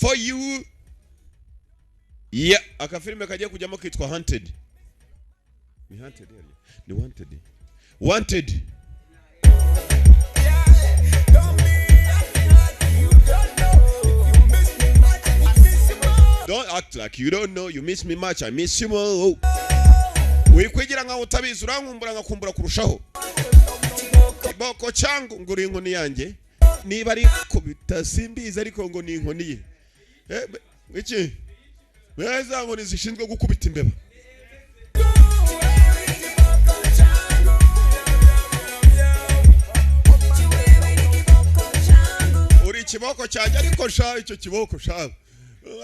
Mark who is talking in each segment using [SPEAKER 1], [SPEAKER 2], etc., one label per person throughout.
[SPEAKER 1] For you. Yeah, akafilime kagiye kujyamo kitwa Hunted. Ni Hunted yari? Ni Wanted. Wanted. Don't act like you don't know. You miss me much, I miss you more. Wikwigira nkaho utabizi, urankumbura nkakumbura kurushaho. Kiboko changu, ngo uri inkoni yanjye. Niba ari kubita simbizi, ariko ngo ni inkoni ye. Iki? Meza nkoni zishinzwe gukubita imbeba. Uri ikiboko cyanjye, ariko sha icyo kiboko sha.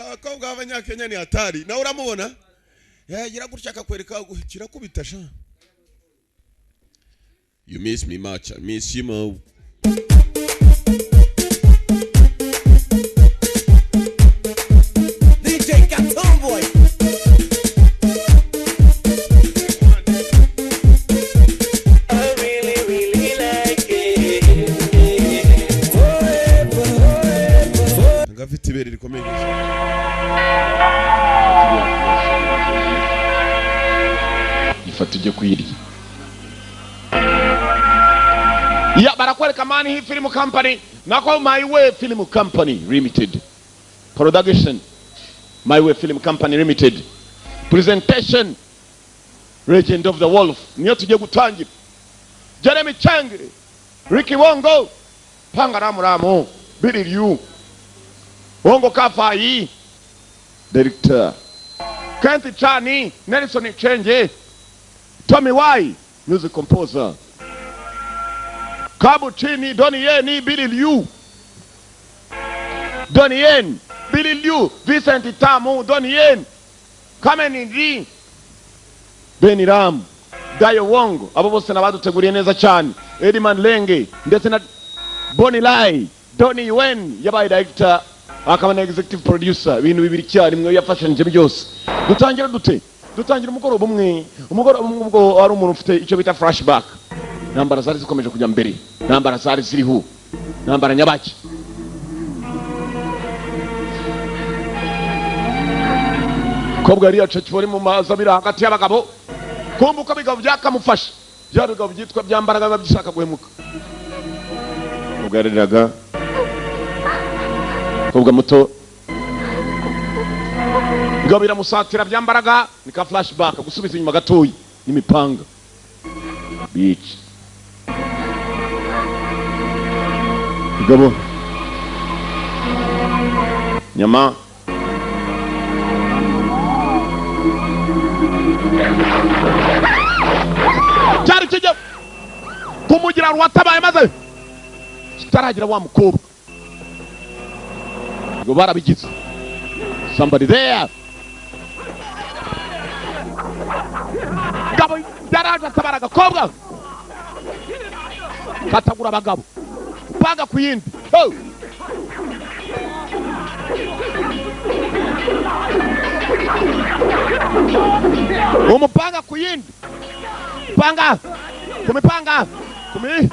[SPEAKER 1] Abakobwa b'Abanyakenya ni hatari. Nawe uramubona? Yagira gutya akakwereka kirakubita sha. You miss me much, I miss you more.
[SPEAKER 2] DJ Cartoon Boy.
[SPEAKER 3] I really, really like it. Forever, forever.
[SPEAKER 1] Ngafite ibere rikomeye.
[SPEAKER 4] Ifata ujye kuyirya. Ya barakwereka mani hii film company nako My Way Film Company Limited. Production My Way Film Company Limited. Presentation Legend of the Wolf. Niyo tugiye gutangira. Jeremy Chang, Ricky Wongo, Panga Ramu Ramu, Billy Liu, Wongo Kafai, Director Kent Chani, Nelson Chenge, Tommy Y, music composer, Kabu Chini, Donnie Yen, Billy Liu, Donnie Yen, Billy Liu, Vincent Tamu, Donnie Yen, Carmen Lee, Benny Ram, Dayo Wong, abo bose nabaduteguriye neza cyane, Edman Lenge, ndetse na Bonnie Lai, Donnie Yuen yabaye director akaba na executive producer, ibintu bibiri icyarimwe yafashanyije byose. Dutangira dute? Dutangira umugoroba umwe, umugoroba umwe ubwo ari umuntu ufite icyo bita flashback. Intambara zari zikomeje kujya mbere, intambara zari ziriho, intambara nyabaki. Kobwa yari yacakiwe ari mu mazi abira hagati y'abagabo, kumva uko abigabo byakamufasha, bya bigabo byitwa byambaraga biba bishaka guhemuka. Kobwa yarariraga, kobwa muto, bigabo biramusatira byambaraga, ni ka flashback gusubiza inyuma gatoya n'imipanga. Beach. Bigabo. Nyama. Cyari kijya kumugira rwatabaye maze kitaragira wa mukobwa. Ngo barabigize. Somebody there. Gabo yaraje atabara agakobwa. Katagura abagabo. Panga ku yindi. Ho! Umupanga ku yindi. Panga. Kumipanga. Kumi.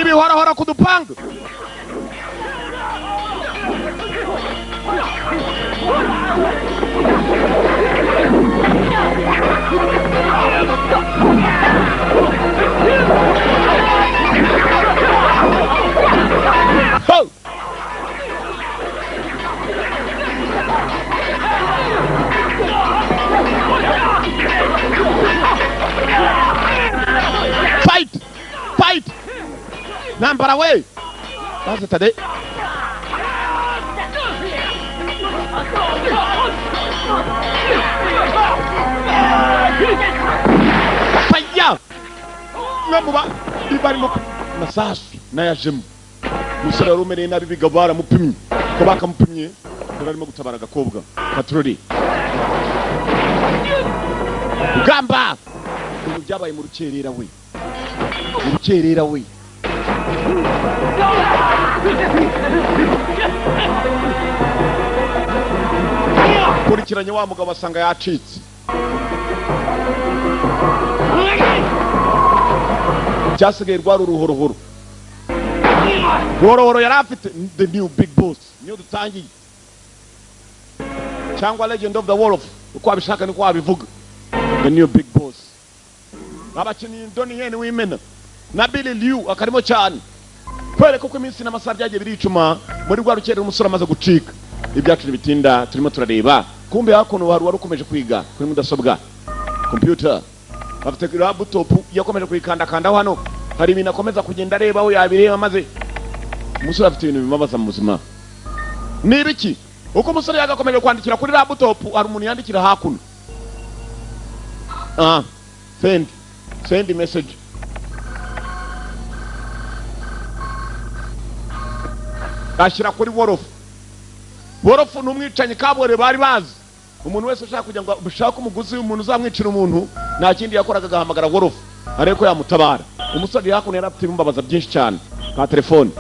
[SPEAKER 4] Ibihorahora kudupanga. Ho! Fight! Fight! Nambara we! Basi tade. Fire! Namuba ibari mo masasu nayajemo. Musore rumereye nabi bigabara mupimye. Ko bakamupimye barimo gutabara agakobwa. Patroli. Gamba! Ibintu byabaye mu rukerera we. Mu rukerera we. Kurikiranye wa mugabo asanga yacitse. Cyasigaye rwari uruhorohoro. Ruhorohoro yari afite the new big boss. Niyo dutangiye. Cyangwa Legend of the Wolf, uko wabishaka niko wabivuga. The New Big Boss. Abakinnyi Donnie Yen w'imena na Billy Liu akarimo cyane. Kwereka uko iminsi n'amasaha byagiye biricuma muri rwa rukerera umusore amaze gucika. Ibyacu ntibitinda, turimo turareba. Kumbe hakuno hari wari ukomeje kwiga kuri mudasobwa. Computer. Afite laptop yakomeje kuyikandakandaho hano. Hari ibintu akomeza kugenda areba aho yabireba maze umusore afite ibintu bimubabaza mu buzima. Ni ibiki? Uko umusore yagakomeje kwandikira kuri laptop, hari umuntu yandikira hakuno. Send. Send message. Ashyira kuri Wolof. Wolof ni umwicanyi kabore bari bazi. Umuntu wese ushaka kugira ngo ushake umuguzi umuntu uzamwicira umuntu, nta kindi yakoraga agahamagara Wolof ariko yamutabara. Umusore hakuno yari afite ibimbabaza byinshi cyane. Ka telefone.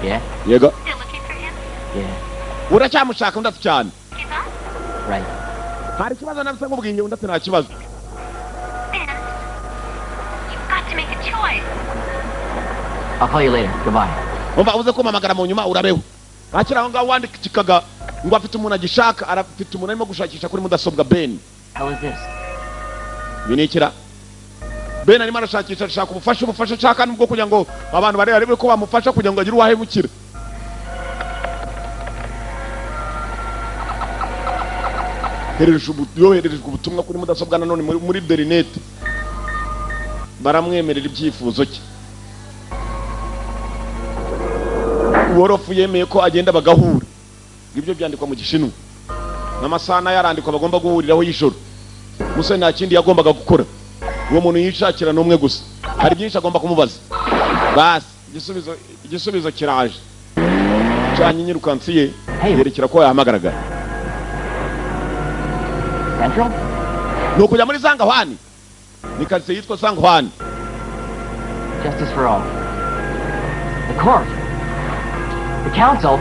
[SPEAKER 2] Yeah?
[SPEAKER 4] Yego.
[SPEAKER 5] Still looking for him?
[SPEAKER 2] Yeah.
[SPEAKER 4] Uracyamushaka undi ati cyane.
[SPEAKER 5] Give up?
[SPEAKER 2] Right.
[SPEAKER 4] Hari ikibazo nabise nkubwiye undi ati nta kibazo.
[SPEAKER 5] Ben, you've got to make a choice.
[SPEAKER 2] I'll call you later. Goodbye.
[SPEAKER 4] Umva uze kumpamagara mu nyuma urabeho. Akiri aho ngaho wandikikaga ngo afite umuntu agishaka, arafite umuntu arimo gushakisha kuri mudasobwa Ben.
[SPEAKER 2] How is this?
[SPEAKER 4] Binikira. Ben arimo arashakisha, ashaka ubufasha, ubufasha ashaka nubwo kugira ngo abantu barebe arebe ko bamufasha kugira ngo agire uwahemukira. Yohererejwe ubutumwa kuri mudasobwa nanone muri Derinet. Baramwemerera ibyifuzo cye. Wolof yemeye ko agenda bagahura. Ibyo byandikwa mu Gishinwa. N'amasaha nayo arandikwa bagomba guhuriraho y'ijoro. Musore nta kindi yagombaga gukora. Uwo muntu yishakira n'umwe gusa. Hari byinshi agomba kumubaza. Basi igisubizo kiraje. Canye nyirukansi ye yerekera ko yahamagaraga.
[SPEAKER 2] Central?
[SPEAKER 4] Ni ukujya muri Zangahwani. Ni quartier yitwa Zangahwani.
[SPEAKER 2] Justice for all. The court. The council.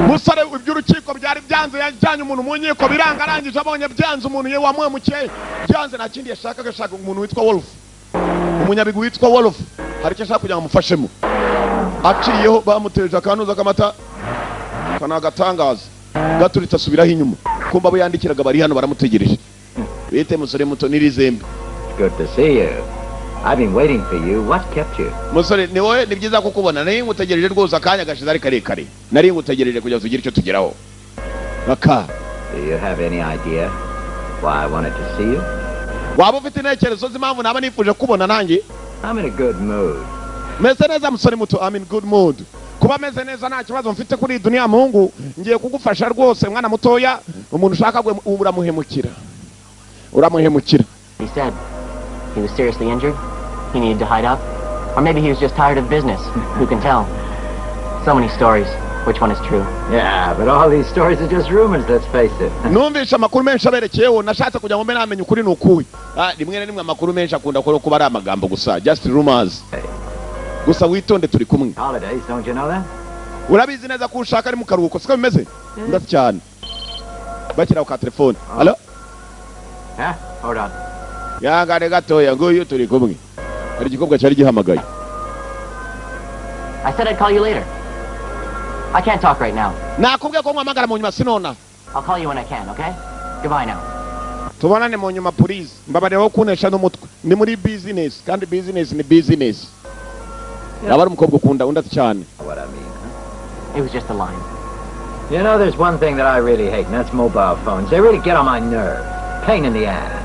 [SPEAKER 4] Musore iby'urukiko byari byanze, yajyanye umuntu mu nkiko biranga, arangije abonye byanze umuntu ye wamwemukiye byanze, nta kindi yashakaga, ashaka umuntu witwa Wolf, umunyabigwi witwa Wolf. Hari icyo ashaka kugira ngo amufashemo. Aciyeho bamuteje akanuza k'amata kana agatangaza gaturitse asubiraho inyuma. Kumba abo yandikiraga bari hano baramutegereje. Bite musore muto nirizembe.
[SPEAKER 6] Good to see you. I've been waiting for you. What kept you?
[SPEAKER 4] Musore ni wowe, ni byiza kukubona. Nari ngutegereje rwose akanya gashize ari karekare. Nari ngutegereje kugira ngo tugire icyo tugeraho. Aka.
[SPEAKER 6] Do you have any idea why I wanted to see you?
[SPEAKER 4] Waba ufite intekerezo z'impamvu naba nifuje kubona nanjye?
[SPEAKER 6] I'm in a good mood.
[SPEAKER 4] Meze neza musore muto, I'm in good mood. Kuba meze neza nta kibazo mfite kuri dunia Mungu. Ngiye kugufasha rwose mwana mutoya. Umuntu ushaka uramuhemukira. Uramuhemukira.
[SPEAKER 2] He said he was seriously injured. He needed to hide up. Or maybe he was just tired of business. Who can tell? So many stories. Which one is true?
[SPEAKER 6] Yeah, but all these stories are just rumors, let's face it.
[SPEAKER 4] Numvisha amakuru menshi aberekeyeho, nashatse kugira ngo mbe namenye ukuri n'ukuwi. Rimwe na rimwe amakuru menshi akunda kuba ari amagambo gusa, just rumors. Gusa witonde turi kumwe.
[SPEAKER 6] Holidays, don't you know that?
[SPEAKER 4] Urabizi neza ko ushaka ari mu karuhuko, siko bimeze? Ndetse cyane. Bakira ku telefone. Hello?
[SPEAKER 6] Huh? Hold on.
[SPEAKER 4] Yangane gatoya nguyu turi kumwe. Hari igikobwa cyari gihamagaye.
[SPEAKER 2] I said I'd call you later. I can't talk right now.
[SPEAKER 4] Nakubwiye ko nkwamagara mu nyuma sinona.
[SPEAKER 2] I'll call you when I can, okay? Goodbye now.
[SPEAKER 4] Tubonane mu nyuma please. Mbabarira kunesha n'umutwe. Ni muri business kandi business ni business. Yaba ari umukobwa ukunda undi cyane.
[SPEAKER 6] What I mean, huh?
[SPEAKER 2] It was just a line.
[SPEAKER 6] You know, there's one thing that I really hate, and that's mobile phones. They really get on my nerves. Pain in the ass.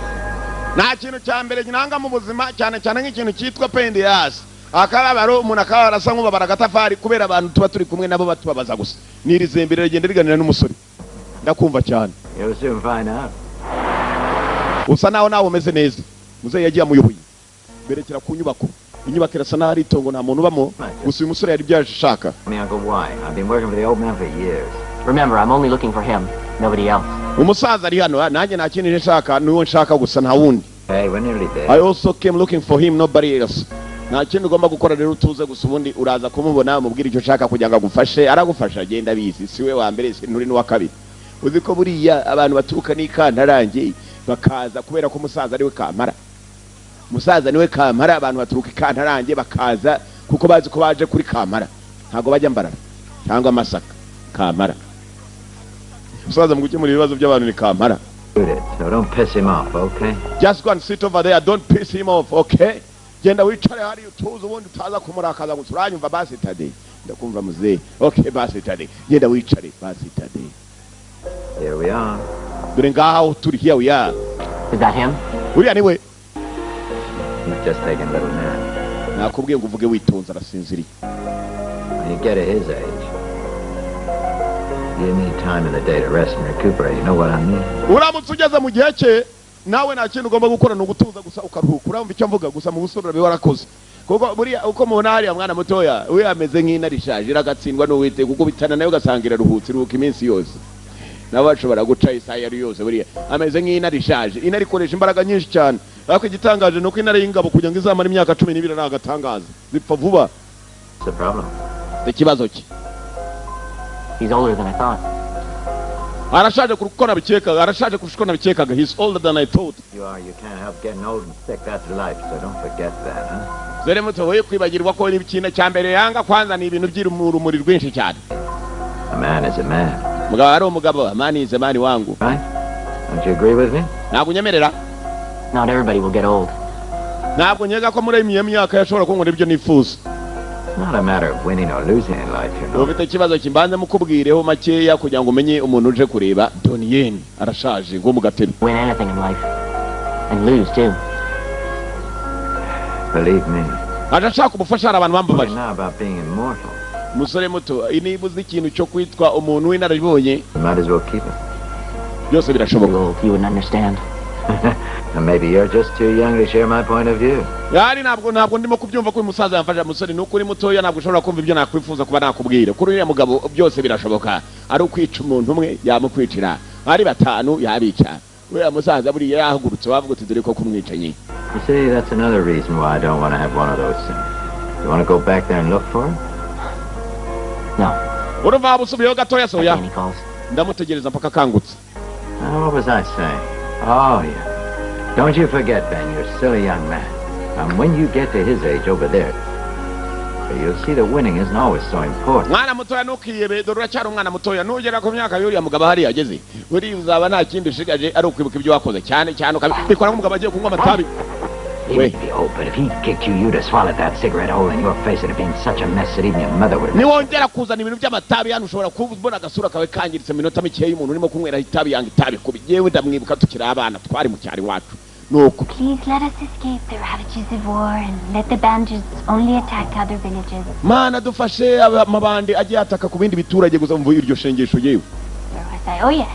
[SPEAKER 4] Nta kintu cya mbere nanga mu buzima cyane cyane nk'ikintu cyitwa pain in the ass. Akababaro umuntu akabara asa nk'ubabara agatafari kubera abantu tuba turi kumwe nabo batubabaza gusa. Nirizembere rigenda riganira n'umusore. Ndakumva cyane.
[SPEAKER 6] You'll soon find out.
[SPEAKER 4] Usa naho nawe umeze neza. Muzehe yagiye amuyoboye. Berekera ku nyubako. Inyubako irasa naho ari itongo nta muntu ubamo. Gusa uyu musore yari byaje ashaka.
[SPEAKER 6] Me Uncle Why. I've been working for the old man for years.
[SPEAKER 2] Remember, I'm only looking for him, nobody else.
[SPEAKER 4] Umusaza ari hano, nanjye nta kindi nshaka, niwe nshaka gusa nta wundi.
[SPEAKER 6] Hey, we're nearly there.
[SPEAKER 4] I also came looking for him, nobody else. Nta kindi ugomba gukora rero utuze gusa ubundi uraza kumubona umubwira icyo ushaka kugira ngo agufashe. Aragufasha agenda abizi, si we wa mbere, si nturi n'uwa kabiri. Uzi ko buriya abantu baturuka n'ikantarange bakaza kubera ko umusaza ari we kamara. Umusaza niwe kamara, abantu baturuka ikantarange bakaza kuko bazi ko baje kuri kamara. Ntago bajya Mbarara cyangwa Masaka. Kamara umusaza mu gukemura ibibazo by'abantu ni kamara.
[SPEAKER 6] Shoot it, so don't piss him off, okay?
[SPEAKER 4] Just go and sit over there, don't piss him off, okay? Genda wicare hariya utuze, ubundi utaza kumurakaza gusa. Uranyumva basi Tade? Ndakumva muzehe. Okay basi Tade, genda wicare basi Tade.
[SPEAKER 6] Here we are.
[SPEAKER 4] Dore ngaha aho turi, here we are.
[SPEAKER 2] Is that him?
[SPEAKER 4] Uriya ni we?
[SPEAKER 6] He's just taking a little nap.
[SPEAKER 4] Nakubwiye ngo uvuge witonze, arasinziriye.
[SPEAKER 6] When you get to his age, you need time in the day to rest and recuperate. You know what I mean?
[SPEAKER 4] Uramutse ugeze mu gihe cye nawe, nta kintu ugomba gukora, ni ugutuza gusa ukaruhuka. Urumva icyo mvuga? Gusa mu busore urabe warakoze, kuko buriya uko mubona hariya mwana mutoya we ameze nk'intare ishaje, iragatsindwa n'Uwiteka, kuko bitana nayo ugasanga iraruhutse, iruhuka iminsi yose. Nabo bashobora guca isaha iyo ari yose. Buriya ameze nk'intare ishaje. Intare ikoresha imbaraga nyinshi cyane, ariko igitangaje ni uko intare y'ingabo kugira ngo izamare imyaka 12 ari agatangaza, zipfa vuba.
[SPEAKER 6] What's the problem?
[SPEAKER 4] Ikibazo cye?
[SPEAKER 2] He's older than I thought.
[SPEAKER 4] Arashaje kurusha uko nabikekaga, arashaje kurusha uko nabikekaga. He's older than I thought.
[SPEAKER 6] You are. You can't help getting old and sick. That's life, so don't forget that, huh?
[SPEAKER 4] Dore muto, woye kwibagirwa ko ikintu cya mbere yanga kwanza ni ibintu by'urumuri rwinshi cyane.
[SPEAKER 6] A man is a man,
[SPEAKER 4] Mugabo ari umugabo, man is a man wangu.
[SPEAKER 6] right? Don't you agree with me?
[SPEAKER 4] Ntabwo unyemerera?
[SPEAKER 2] Not everybody will get old.
[SPEAKER 4] Ntabwo nkeka ko muri iyo myaka yashobora kunkora ibyo nifuza.
[SPEAKER 6] It's not a matter of winning or losing in life.
[SPEAKER 4] Ufite ikibazo kimbanze mukubwireho makeya kugira ngo umenye umuntu uje kureba. Doniyeni arashaje ngo mu gatebe.
[SPEAKER 2] Win anything in life. And lose, too.
[SPEAKER 6] Believe me.
[SPEAKER 4] Aje ashaka ubufasha, hari abantu bambabaje.
[SPEAKER 6] Now about being immortal.
[SPEAKER 4] Umusore muto, niba uzi ikintu cyo kwitwa umuntu w'inararibonye,
[SPEAKER 6] You might as well keep it.
[SPEAKER 4] byose birashoboka.
[SPEAKER 2] Too old, you wouldn't understand.
[SPEAKER 6] And maybe you're just too young to share my point of view.
[SPEAKER 4] Yari ntabwo ndimo kubyumva ko uyu musaza yamfasha. Musore, ni uko uri mutoya, ntabwo ushobora kumva ibyo nakwifuza kuba nakubwira. Kuri uriya mugabo byose birashoboka. Ari ukwica umuntu umwe yamukwicira, ari batanu yabica. Uriya musaza buriya yahagurutse wavuga uti dore ko kumwicanyi.
[SPEAKER 6] You see, that's another reason why I don't want to have one of those things. You want to go back there and look for him?
[SPEAKER 2] No.
[SPEAKER 4] Urumva waba usubiyeho gatoya soya?
[SPEAKER 2] Any calls.
[SPEAKER 4] Ndamutegereza mpaka akangutse.
[SPEAKER 6] Now, what was I saying? Oh, yeah. Don't you forget, Ben, you're still a young man. And when you get to his age over there, you'll see that winning isn't always so important.
[SPEAKER 4] Mwana mutoya, ntukiyebe, dore uracyari umwana mutoya. Nugera ku myaka y'uriya mugabo hariya ageze, buriya uzaba nta kindi ushigaje ari ukwibuka ibyo wakoze cyane cyane, ukabikora nk'umugabo agiye kunywa amatabi.
[SPEAKER 6] He may be old, but if he kicked you, you'd have swallowed that cigarette hole in your face. It'd have been such a mess that even your mother would have.
[SPEAKER 4] Niwongera kuzana ibintu by'amatabi hano, ushobora kubona agasura kawe kangiritse mu minota mikeya. Y'umuntu urimo kunywera itabi, yanga itabi kubi. Yewe, ndamwibuka tukiri abana, twari mu cyaro iwacu nuko.
[SPEAKER 5] Please let us escape the ravages of war and let the bandits only attack other villages.
[SPEAKER 4] Mana dufashe, amabandi agiye ataka ku bindi biturage gusa. Mvuye iryo shengesho yewe.
[SPEAKER 5] Where was I? Oh, yes.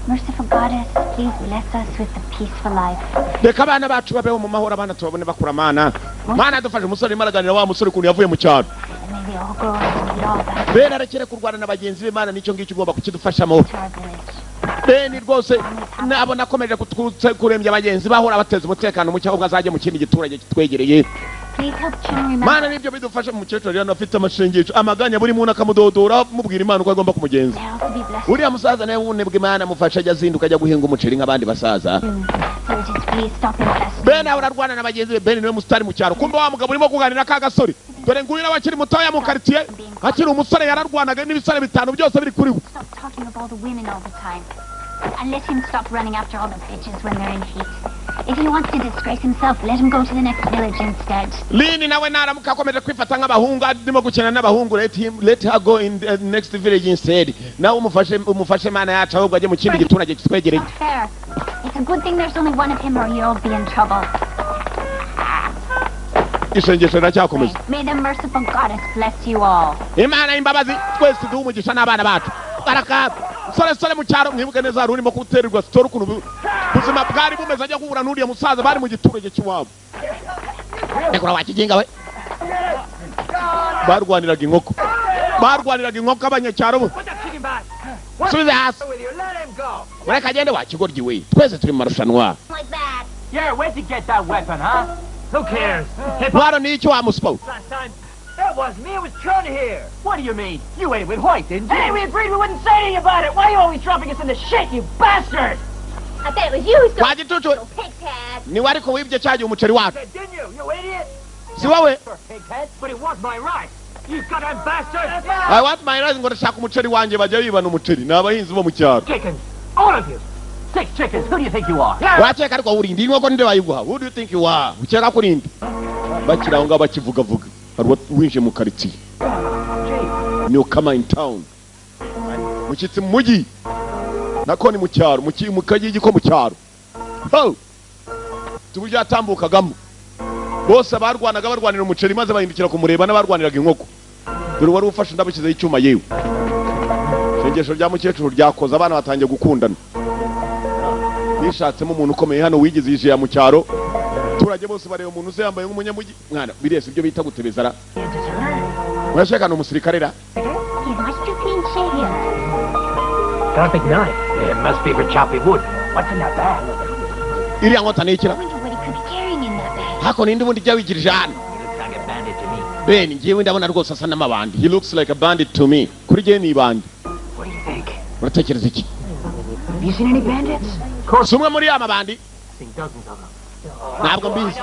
[SPEAKER 5] Merciful Goddess, please bless us with a peaceful life.
[SPEAKER 4] Reka abana bacu babeho mu mahoro, abana tubabone bakura. Mana, Mana dufashe. Umusore arimo araganira, wa musore ukuntu yavuye mu cyaro.
[SPEAKER 5] And may we all grow up and meet all back
[SPEAKER 4] Bene arekere kurwana na bagenzi be. Mana, nicyo ngicyo ugomba kukidufashamo.
[SPEAKER 5] to our village.
[SPEAKER 4] Beni rwose nabona akomeje kurembya bagenzi, bahora bateza umutekano muke, ahubwo azajya mu kindi giturage kitwegereye.
[SPEAKER 5] Please help Chun remember.
[SPEAKER 4] Mana nibyo bidufasha. Mu mukecuru rero afite amashengesho, amaganya, buri muntu akamudodora, mubwira Imana uko agomba kumugenza.
[SPEAKER 5] They're all to be blessed.
[SPEAKER 4] Uriya musaza nawe wunebwe, Imana amufasha ajya azinduka ajya guhinga umuceri nk'abandi basaza.
[SPEAKER 5] Soon. Villages, please stop infesting.
[SPEAKER 4] Bene ahora arwana na bagenzi be. Bene niwe musitari mu cyaro. Kumbe wa mugabo urimo kuganira ka gasore, dore nguyu nawe akiri mutoya mu karitsiye, akiri umusore yararwanaga n'ibisore bitanu byose biri kuri we.
[SPEAKER 5] Stop talking of all the women all the time. And let him stop running after all the bitches when they're in heat. If he wants to disgrace himself, let him go to the next village instead.
[SPEAKER 4] Lini nawe naramuka akomeje kwifata nk'abahungu, arimo gukina n'abahungu, let him, let her go in the next village instead. Nawe umufashe, umufashe Mana yacu, ahubwo ajye mu kindi giturage kitwegereye.
[SPEAKER 5] Not fair. It's a good thing there's only one of him or you'll be in trouble.
[SPEAKER 4] Isengesho riracyakomeza.
[SPEAKER 5] May the merciful goddess bless you all.
[SPEAKER 4] Imana y'imbabazi twese duhe umugisha n'abana bacu. Baraka sore sore mu cyaro, mwibuke neza, hari urimo gutererwa story ukuntu ubuzima bwari bumeze ajya guhura n'uriya musaza, bari mu giturage cy'iwabo. Rekura wakiginga we! Barwaniraga inkoko, barwaniraga inkoko abanyacyaro bo. Subize hasi, mureke agende wakigoryi we, twese turi mu marushanwa.
[SPEAKER 5] Like that.
[SPEAKER 3] Yeah, where'd you get that weapon, huh? Who cares? Hip
[SPEAKER 4] Ntwaro ni iki wa muswa we?
[SPEAKER 3] last time. That wasn't me, it was Chun here. What do you mean? You ate it with Hoyt, didn't you? Hey, we agreed we wouldn't say anything about it. Why are you always dropping us in the shit, you bastard?
[SPEAKER 5] I bet it was you who stole
[SPEAKER 4] Wa gicucu we.
[SPEAKER 5] pig's head.
[SPEAKER 4] Niwe ariko wibye cya gihe umuceri wacu.
[SPEAKER 3] Said, didn't you, you idiot?
[SPEAKER 4] Si wowe?
[SPEAKER 3] Sure, pighead, but it was my rice. You goddamn bastard!
[SPEAKER 4] I want my rice, ngo ndashaka umuceri wanjye. Bajya bibana umuceri, ni abahinzi bo mu cyaro.
[SPEAKER 3] Chickens! All of you! Six chickens! Who do you think you are?
[SPEAKER 4] Urakeka ariko urinde inkoko ninde bayiguha? Who do you think you are? Ukeka ko urinde? Bakiri aho ngaho bakivugavuga, hari uwo winjiye mu karitsiye, newcomer in town, mushyitsi mu mujyi, nako ni mu cyaro, mu kagigi ko mu cyaro. Ho! Uburyo yatambukagamo, bose barwanaga barwanira umuceri maze bahindukira kumureba n'abarwaniraga inkoko. Dore wari ufashe undi amushyizeho icyuma. Yewe, isengesho rya mukecuru ryakoze, abana batangiye gukundana. Bishatsemo umuntu ukomeye hano wigize yijira mu cyaro. Abaturage bose bareba umuntu uze yambaye nk'umunyamujyi. Mwana birese ibyo bita gutebeza ra, urashaka ni umusirikare ra.
[SPEAKER 5] He's much too clean shaven.
[SPEAKER 3] Got a big knife. It must be for chopping wood. What's in that bag?
[SPEAKER 4] Iriya nkota ni ikira?
[SPEAKER 5] I wonder what he could be carrying in that bag.
[SPEAKER 4] Hako ninde ubundi jya wigirije hano?
[SPEAKER 3] He looks like a bandit to me.
[SPEAKER 4] Ben, njyewe ndabona rwose asa n'amabandi. He looks like a bandit to me. Kuri jyewe ni ibandi.
[SPEAKER 3] What do you think?
[SPEAKER 4] Uratekereza iki?
[SPEAKER 3] Have you seen any bandits? Of course.
[SPEAKER 4] Si umwe muri ya mabandi?
[SPEAKER 3] Seen dozens of them.
[SPEAKER 4] Ntabwo mbizi.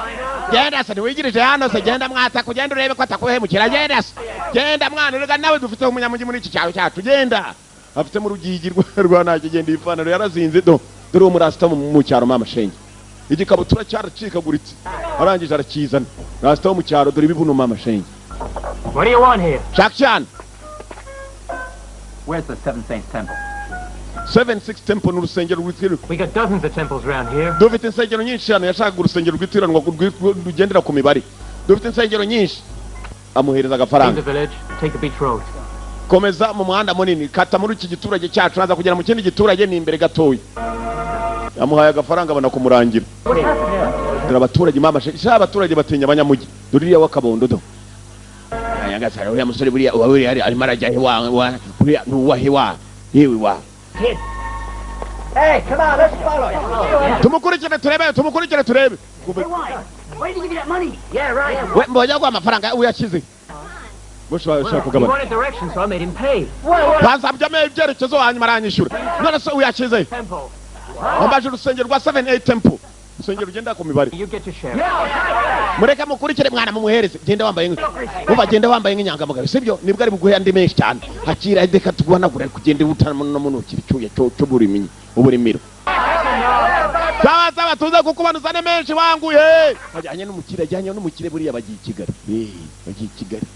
[SPEAKER 4] Genda se, ntiwigirije hano se. Genda mwataka, ugenda urebe ko atakuhemukira. Genda se, genda mwana. Rega nawe dufite umunyamujyi muri iki cyaro cyacu. Genda, afite mu rugigi rwa ntacyo. Genda, iyi ipantaro yarazinze. Do dore uwo murasita mu cyaro, mama shenge, igikabutura cyaracikaguritse, arangije arakizana. Rasita wo mu cyaro, dore ibibuno, mama shenge.
[SPEAKER 3] What do you want here?
[SPEAKER 4] Shaka cyane.
[SPEAKER 6] Where's the Seven Saints Temple?
[SPEAKER 4] 76 Temple ni urusengero rwitiriwe.
[SPEAKER 3] We got dozens of temples around here.
[SPEAKER 4] Dufite insengero nyinshi hano. Yashakaga urusengero rwitiranwa rugendera ku mibare. Dufite insengero nyinshi. Amuhereza
[SPEAKER 3] Leave
[SPEAKER 4] agafaranga.
[SPEAKER 3] the village, take the beach road.
[SPEAKER 4] Komeza mu muhanda munini, kata muri iki giturage cyacu, naza kugera mu kindi giturage, ni imbere gatoya. Yamuhaye agafaranga abona kumurangira. Dore abaturage, mama sha, abaturage batinya abanyamujyi. Dore uriya w'akabondo, do nyagasare, uriya musore buriya uba buriya arimo arajya he wa buriya ni uwahe wa yewe wa?
[SPEAKER 3] Hey, come on, let's follow him.
[SPEAKER 4] Tumukurikire turebe, tumukurikire turebe.
[SPEAKER 3] Hey, why? Why did he give you that money? Yeah, right.
[SPEAKER 4] We mbonye guha amafaranga uyashyize bose bashaka
[SPEAKER 3] He
[SPEAKER 4] kugabana.
[SPEAKER 3] wanted directions, so I made him pay.
[SPEAKER 4] Bansabye ibyerekezo hanyuma aranyishyura. None se uyashyize?
[SPEAKER 3] Temple.
[SPEAKER 4] Wambaje urusengero rwa 78 Temple, urusengero rugenda ku mibare.
[SPEAKER 3] You get your share.
[SPEAKER 4] Mureke mukurikire mwana, mumuhereze. Genda wambaye umva, genda wambaye nk'inyangamugayo, sibyo? Nibwo ari buguhe andi menshi cyane. Hakira, reka tuguhanagure kugenda utamunukira icyuya cy'uburimyi uburimiro. Sawa sawa, tuze kukubona uzane menshi wanguye. Ajyanye n'umukire, ajyanye n'umukire buriya bagiye i Kigali. Bagiye i Kigali.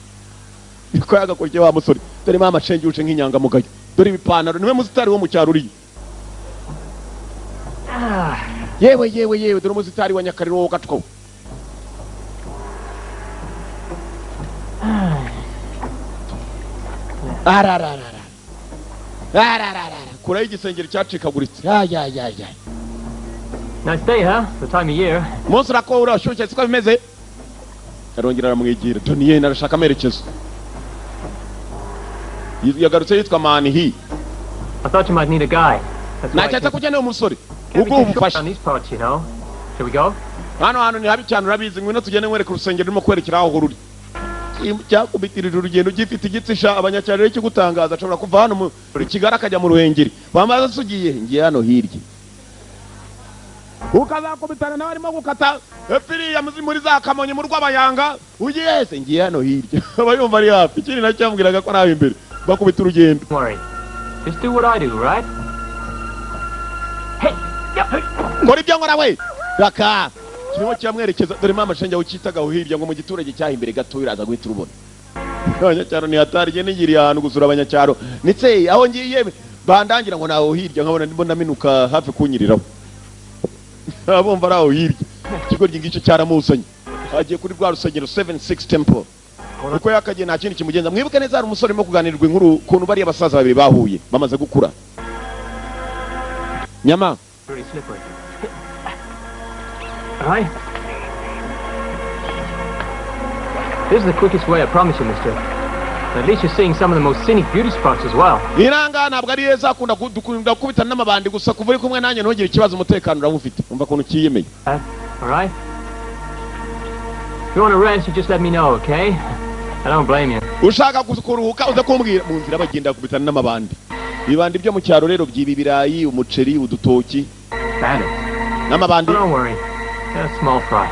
[SPEAKER 4] Niko yagakurikiye wa musore. Dore mama shenge uje nk'inyangamugayo, dore ibipantaro, niwe musitari wo mu cyaro uriye. Yewe yewe yewe, dore umusitari wa Nyakariro wo gatwo. Arararara arararara, kuraho igisengero cyacikaguritse. Ayayaya.
[SPEAKER 3] Nice day, huh? The time of year.
[SPEAKER 4] Umunsi urako urashyushye, siko bimeze? Arongera aramwegera. Doniyeni arashaka amerekezo. Yagarutse yitwa Manihi.
[SPEAKER 3] I thought you might need a guide. That's why I
[SPEAKER 4] Naketse
[SPEAKER 3] came.
[SPEAKER 4] ko ukeneye umusore
[SPEAKER 3] Can't be
[SPEAKER 4] uguha
[SPEAKER 3] too short
[SPEAKER 4] ubufasha.
[SPEAKER 3] on these parts. Shall we go?
[SPEAKER 4] Hano hantu ni habi cyane, urabizi. Ngwino tugende nkwereka urusengero rurimo kwerekera aho ruri. Cyakubitirije urugendo gifite igitsi sha. Abanyacyaro rero, ikigutangaza, ashobora kuva hano mu Kigali akajya mu Ruhengeri. Wamaze se ugiye? Ngiye hano hirya. Ukazakubitana nawe arimo gukata epfiriya muri za Kamonyi mu Rwabayanga. Ugiye se? Ngiye hano hirya. Aba yumva ari hafi. Ikindi nacyo yambwiraga ko ari aho imbere bakubita urugendo.
[SPEAKER 3] Don't worry. Just do what I do, right? Hey! Yep. Hey.
[SPEAKER 4] Ngora ibyo nkora we raka kirimo kiramwerekeza. Dore mama shenge, aho cyitaga aho hirya ngo mu giturage cyaho imbere gato, uraza guhita urubona. Abanyacyaro ni hatari. Njye nigiriye ahantu gusura abanyacyaro, ndetse aho ngiye bandangira ngo naho hirya, nkabona ndimo ndaminuka hafi kunyiriraho. Abumva ari aho hirya. Ikigo ngicyo cyaramuzanye, agiye kuri rwa rusengero 76 Temple. Uko yakagiye nta kindi kimugenza. Mwibuke neza, hari umusore urimo kuganirwa inkuru ukuntu bariya basaza babiri bahuye bamaze gukura nyama.
[SPEAKER 3] Pretty slippery. All right. This is the quickest way, I promise you, mister. At least you're seeing some of the most scenic beauty spots as well.
[SPEAKER 4] Iranga ntabwo ari heza, akunda dukunda gukubitana n'amabandi gusa. Kuva uri kumwe nanjye ntugire ikibazo, umutekano urawufite. Umva ukuntu cyiyemeye.
[SPEAKER 3] All right? If you want to rest, you just let me know, okay? I don't blame you.
[SPEAKER 4] Ushaka kuruhuka uza kumbwira. Mu nzira bagenda bakubitana n'amabandi. Ibibandi byo mu cyaro rero byiba ibirayi, umuceri, udutoki.
[SPEAKER 3] Bandits.
[SPEAKER 4] N'amabandi.
[SPEAKER 3] Don't worry. They're small fry.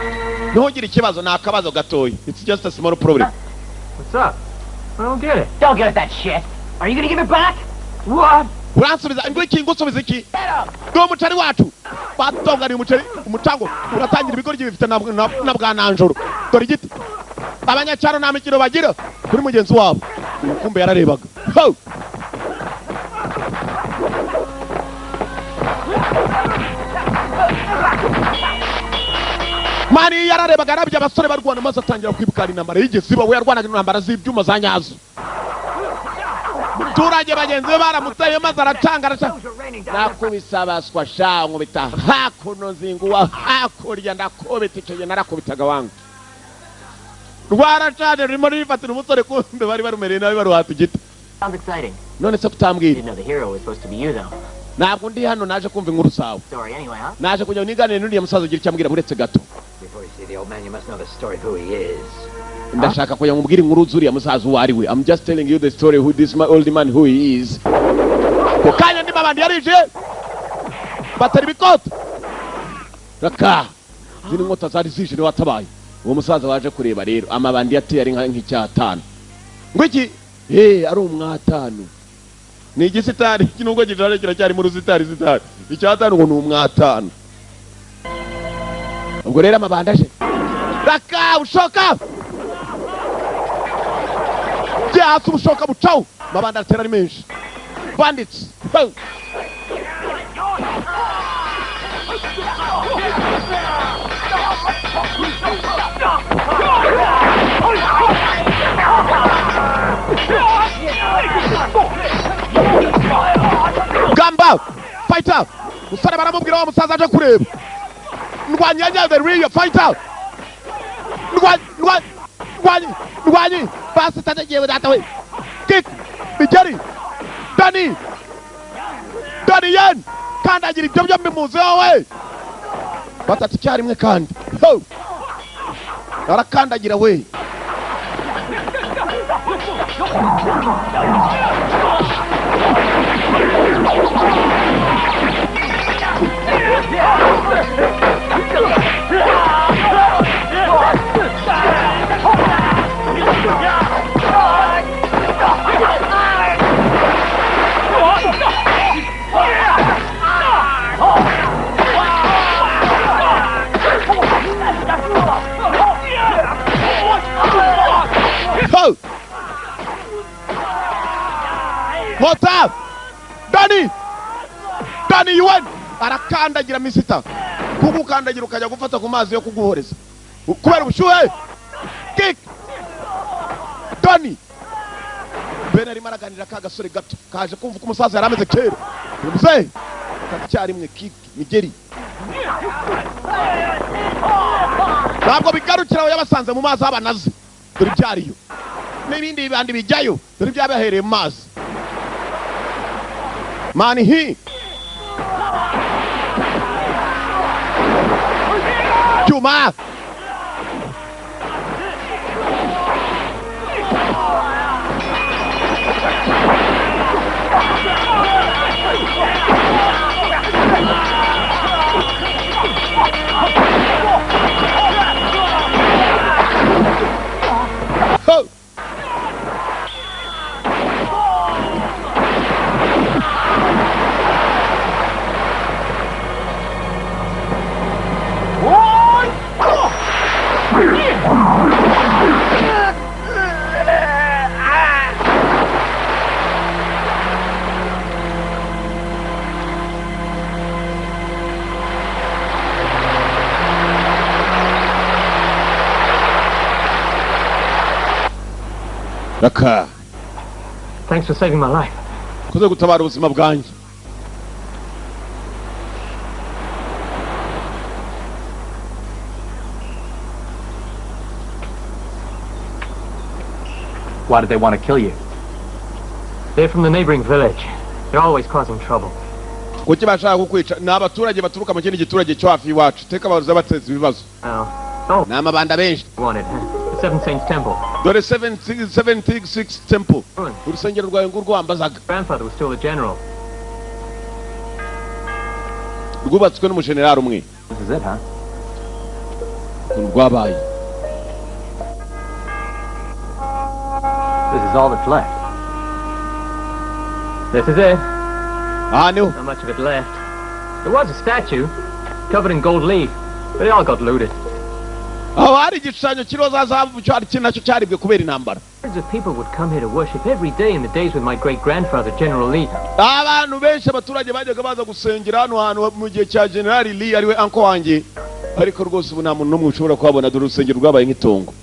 [SPEAKER 4] Ntugire ikibazo, ni akabazo gatoya. It's just a small problem.
[SPEAKER 3] What's up? I don't get it. Don't get that shit. Are you gonna give it back? What?
[SPEAKER 4] Uransubiza ngo iki? Ngusubiza iki? Ni umuceri wacu batunganiye, umuceri umucango uratangira. Ibigoryi bifite na bwa nanjoro. Dore igiti, abanyacyaro nta mikino bagira kuri mugenzi wabo. Umukumbe yararebaga. Ho! Mani yararebaga, arabye abasore barwana, maze atangira kwibukana intambara yigeze iba. We yarwanaga intambara z'ibyuma za nyazo. Muturage bagenzi be baramuteye, maze aracanga, aracanga. Nakubise abaswa sha, nkubita hakuno, nzinguwa hakurya, ndakubita. Icyo gihe narakubitaga wangu. Rwaracanye, rurimo rurifatira umusore. Kumbe bari barumereye nabi, baruhata igiti.
[SPEAKER 2] Sounds exciting.
[SPEAKER 4] None se kutambwira?
[SPEAKER 2] Didn't know the hero was supposed to be you, though.
[SPEAKER 4] Ntabwo ndi hano naje kumva inkuru zawe.
[SPEAKER 2] Story anyway, huh?
[SPEAKER 4] Naje kugira ngo niganire n'uriya musaza ugira icyo ambwira. Buretse gato.
[SPEAKER 6] Before you see the old man, you must know the story of who he is.
[SPEAKER 4] Ndashaka kugira ngo umbwire inkuru z'uriya musaza uwo ari we. I'm just telling you the story who this old man, who he is. Ko kanya ndimo abandi yarinjiye, batera ibikota raka zino nkota zari zije. Niwe watabaye uwo musaza waje kureba. Rero amabandi yateye ari nk'icyatanu. Ngo iki? Ari umwatanu, ni igisitari nubwo gishaje kiracyari mu rusitari sitari. Icyatanu ngo ni umwatanu. Ubwo rero amabandi aje raka bushoka byatsi, ubushoka bucaho, amabandi aratera ari menshi. Bandits. Ho! Gamba fighter, musore baramubwira, wa musaza aje kureba ndwanya, the real fighter, ndwanya, ndwanya, ndwanyi, ndwanyi basi tatagiye data we. Kick, bigeri, Dani, Dani Yen kandagira ibyo byombi muzi wowe. Batatu icyarimwe kandi. Ho! Arakandagira we. Ho! Nkota! Dani! Dani Yuan! Arakandagira misita. Kugukandagira ukajya gufata ku mazi yo kuguhoreza. Kubera ubushyuhe! Kick! Dani! Ben arimo araganira ka gasore gato kaje kumva uko umusaza yari ameze kera. Uyu muzehe! Icyarimwe kick, migeri. Ntabwo bigarukira aho, yabasanze mu mazi abanaze. Dore ibyariyo. N'ibindi bandi bijyayo. Dore ibyabahereye mu mazi. Mani hi! Cyuma! Ho! Raka.
[SPEAKER 3] Thanks for saving my life.
[SPEAKER 4] Kuze gutabara ubuzima bwanjye.
[SPEAKER 3] Why did they want to kill you? They're from the neighboring village. They're always causing trouble.
[SPEAKER 4] Kuki bashaka kukwica? Ni abaturage baturuka mu kindi giturage cyo hafi y'iwacu, teka baza bateza ibibazo.
[SPEAKER 3] Oh. Oh,
[SPEAKER 4] Ni amabanda benshi.
[SPEAKER 3] wanted. The Seven Saints Temple.
[SPEAKER 4] Dore 776 Temple.
[SPEAKER 3] Ruins.
[SPEAKER 4] Urusengero rwawe ngurwo wambazaga.
[SPEAKER 3] Grandfather was still a general.
[SPEAKER 4] Rwubatswe n'umujenerali umwe.
[SPEAKER 6] This is it, huh?
[SPEAKER 4] Ukuntu rwabaye.
[SPEAKER 6] This is all that's left. This is it.
[SPEAKER 4] Aha niho.
[SPEAKER 6] Not much of it left. There was a statue, covered in gold leaf, but it all got looted.
[SPEAKER 4] Aho hari igishushanyo kiriho za zahabu, cyari nacyo cyaribwe kubera intambara.
[SPEAKER 6] Hundreds of people would come here to worship every day in the days with my great-grandfather, General Lee.
[SPEAKER 4] Abantu benshi, abaturage bajyaga baza gusengera hano hantu mu gihe cya General Lee, ariwe uncle wanjye, ariko rwose ubu nta muntu n'umwe ushobora kuhabona. Dore urusengero rwabaye nk'itongo.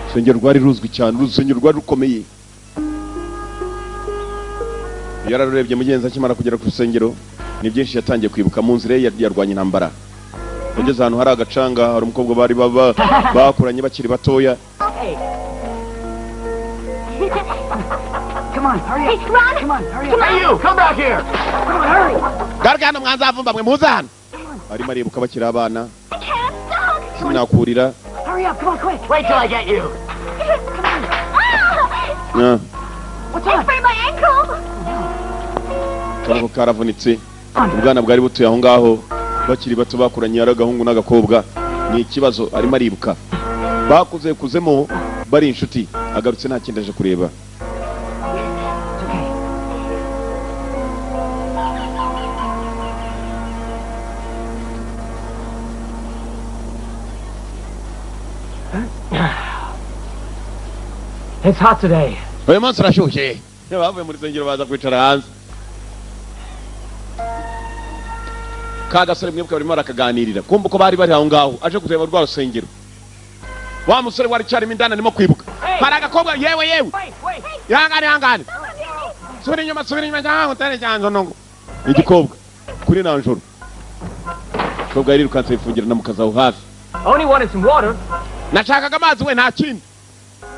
[SPEAKER 4] Urusengero rwari ruzwi cyane, urusengero rwari rukomeye. Yararurebye mugenzi. Akimara kugera ku rusengero, ni byinshi yatangiye kwibuka. Mu nzira ye yarwanya intambara, yageze ahantu hari agacanga, hari umukobwa bari baba bakuranye bakiri batoya.
[SPEAKER 3] Hey. Come on, hurry up.
[SPEAKER 5] Hey, run!
[SPEAKER 3] Come on, hurry up.
[SPEAKER 5] Come on.
[SPEAKER 3] Hey, you, come back here. Come on, hurry.
[SPEAKER 4] Garuka hano, mwanzavumba mwe, muze hano. Arimo aribuka bakiri abana.
[SPEAKER 5] I can't stop!
[SPEAKER 4] Sinakurira.
[SPEAKER 3] Hurry up, come on, quick. Wait till I get you.
[SPEAKER 5] Come on. Ah!
[SPEAKER 4] Ah,
[SPEAKER 3] What's
[SPEAKER 5] I
[SPEAKER 3] up?
[SPEAKER 5] sprained my ankle!
[SPEAKER 4] Akaboko karavunitse. Ubwana bwari butuye aho ngaho bakiri bato, bakuranye, ari agahungu n'agakobwa. Ni ikibazo, arimo aribuka bakuze kuzemo bari inshuti. Agarutse nta kindi aje kureba.
[SPEAKER 3] It's okay. It's hot today.
[SPEAKER 4] Uyu munsi urashyushye. Bavuye mu rusengero baza kwicara hanze. Ka gasore mwibuka barimo barakaganirira, kumva uko bari bari aho ngaho, aje kureba rwa rusengero. Wa musore wari cyarimo indani arimo kwibuka hari agakobwa. Yewe yewe!
[SPEAKER 3] Wait, wait.
[SPEAKER 4] Ihangane, ihangane, subira inyuma, subira inyuma cyangwa utere cyanzo nongo igikobwa kuri nanjoro. Umukobwa yarirukanse yifungira na mukazi aho hafi.
[SPEAKER 6] I only wanted some water.
[SPEAKER 4] Nashakaga amazi we, nta kindi.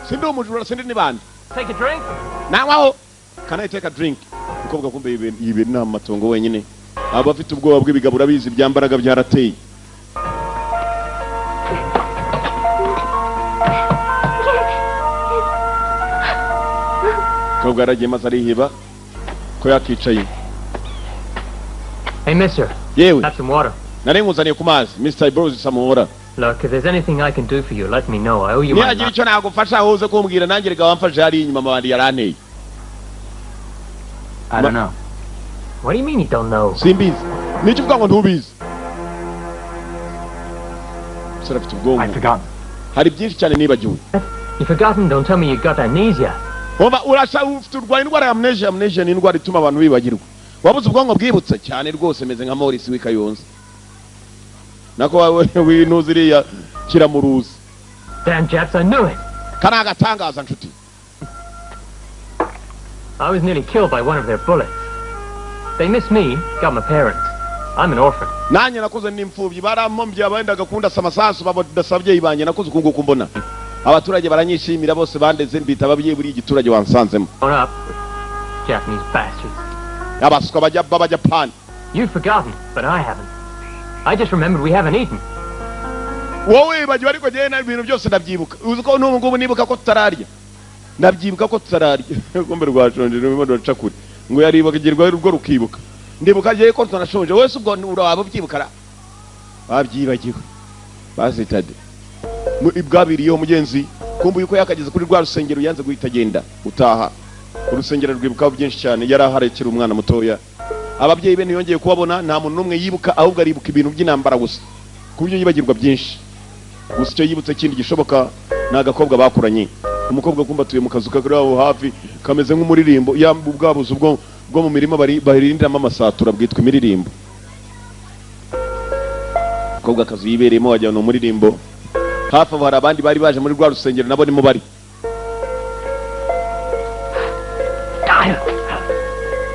[SPEAKER 4] Sindi umujura, sindi n'ibandi.
[SPEAKER 6] Take a drink.
[SPEAKER 4] Nanywaho. Can I take a drink? Umukobwa kumbe yibera inama matongo wenyine, aba afite ubwoba bw'ibigabo, urabizi, byambaraga byarateye. Umukobwa yaragiye maze ariheba ko yakicaye.
[SPEAKER 6] Hey, mister.
[SPEAKER 4] Yewe.
[SPEAKER 6] Have some water.
[SPEAKER 4] Nari nkuzaniye ku mazi, Mr. Bros Samuhora.
[SPEAKER 6] Look, if there's anything I can do for you, let me know. I owe you my
[SPEAKER 4] Nihagira
[SPEAKER 6] life.
[SPEAKER 4] icyo nagufasha uze kumbwira. Nanjye reka wamfashe hariya inyuma, amabandi yaranteye.
[SPEAKER 6] I don't know. What do you mean you don't know?
[SPEAKER 4] Simbizi. Nicyo uvuga ngo ntubizi? Umusore afite ubwonko.
[SPEAKER 6] I've forgotten.
[SPEAKER 4] Hari byinshi cyane nibagiwe.
[SPEAKER 6] You've forgotten? Don't tell me you got amnesia.
[SPEAKER 4] Umva, urasha ufite, urwaye indwara ya amnesia. Amnesia ni indwara ituma abantu bibagirwa. Wabuze ubwonko bwibutse cyane rwose. Meze nka Maurice w'i Kayonza, nako wawe w'inuzi iriya kiramuruzi.
[SPEAKER 6] Damn Japs, I knew it.
[SPEAKER 4] Kari agatangaza nshuti.
[SPEAKER 6] I was nearly killed by one of their bullets. They missed me, got my parents. I'm an orphan.
[SPEAKER 4] Nanjye nakuze n'imfubyi, barampombye, abendaga kundasa amasasu babadasa ababyeyi banjye. Nakuze uku nguku mbona abaturage baranyishimira bose, bandeze mbita ababyeyi. Buriya igiturage wansanzemo.
[SPEAKER 6] Grown up with Japanese bastards.
[SPEAKER 4] Abaswa bajya b'Abajapani.
[SPEAKER 6] You've forgotten, but I haven't. I just remembered we haven't eaten.
[SPEAKER 4] Wowe wibagiwe, ariko njyewe na ibintu byose ndabyibuka. Uzi ko n'ubu ngubu nibuka ko tutararya? Ndabyibuka ko tutararya. Kumbe rwashonje rurimo ruraca kure, ngo yaribagirwa urwo rukibuka. Ndibuka njyewe ko tunashonje. Wese ubwo uraba ubyibuka ra babyibagiwe basitade bwabiriyeho mugenzi. Kumbe yuko yakageze kuri rwa rusengero, yanze guhita agenda utaha. Urusengero rwibukaho byinshi cyane. Yari ahari akiri umwana mutoya. Ababyeyi be ntiyongeye kubabona, nta muntu n'umwe yibuka, ahubwo aribuka ibintu by'intambara gusa, ku buryo yibagirwa byinshi. Gusa icyo yibutse kindi gishoboka ni agakobwa bakuranye. Umukobwa kumva atuye mu kazu kari aho hafi, kameze nk'umuririmbo ya bwa buzu bwo mu mirima barindiramo amasatura, bwitwa imiririmbo. Umukobwa akazu yibereyemo wagira ni umuririmbo. Hafi aho hari abandi bari baje muri rwa rusengero, nabo nimo bari.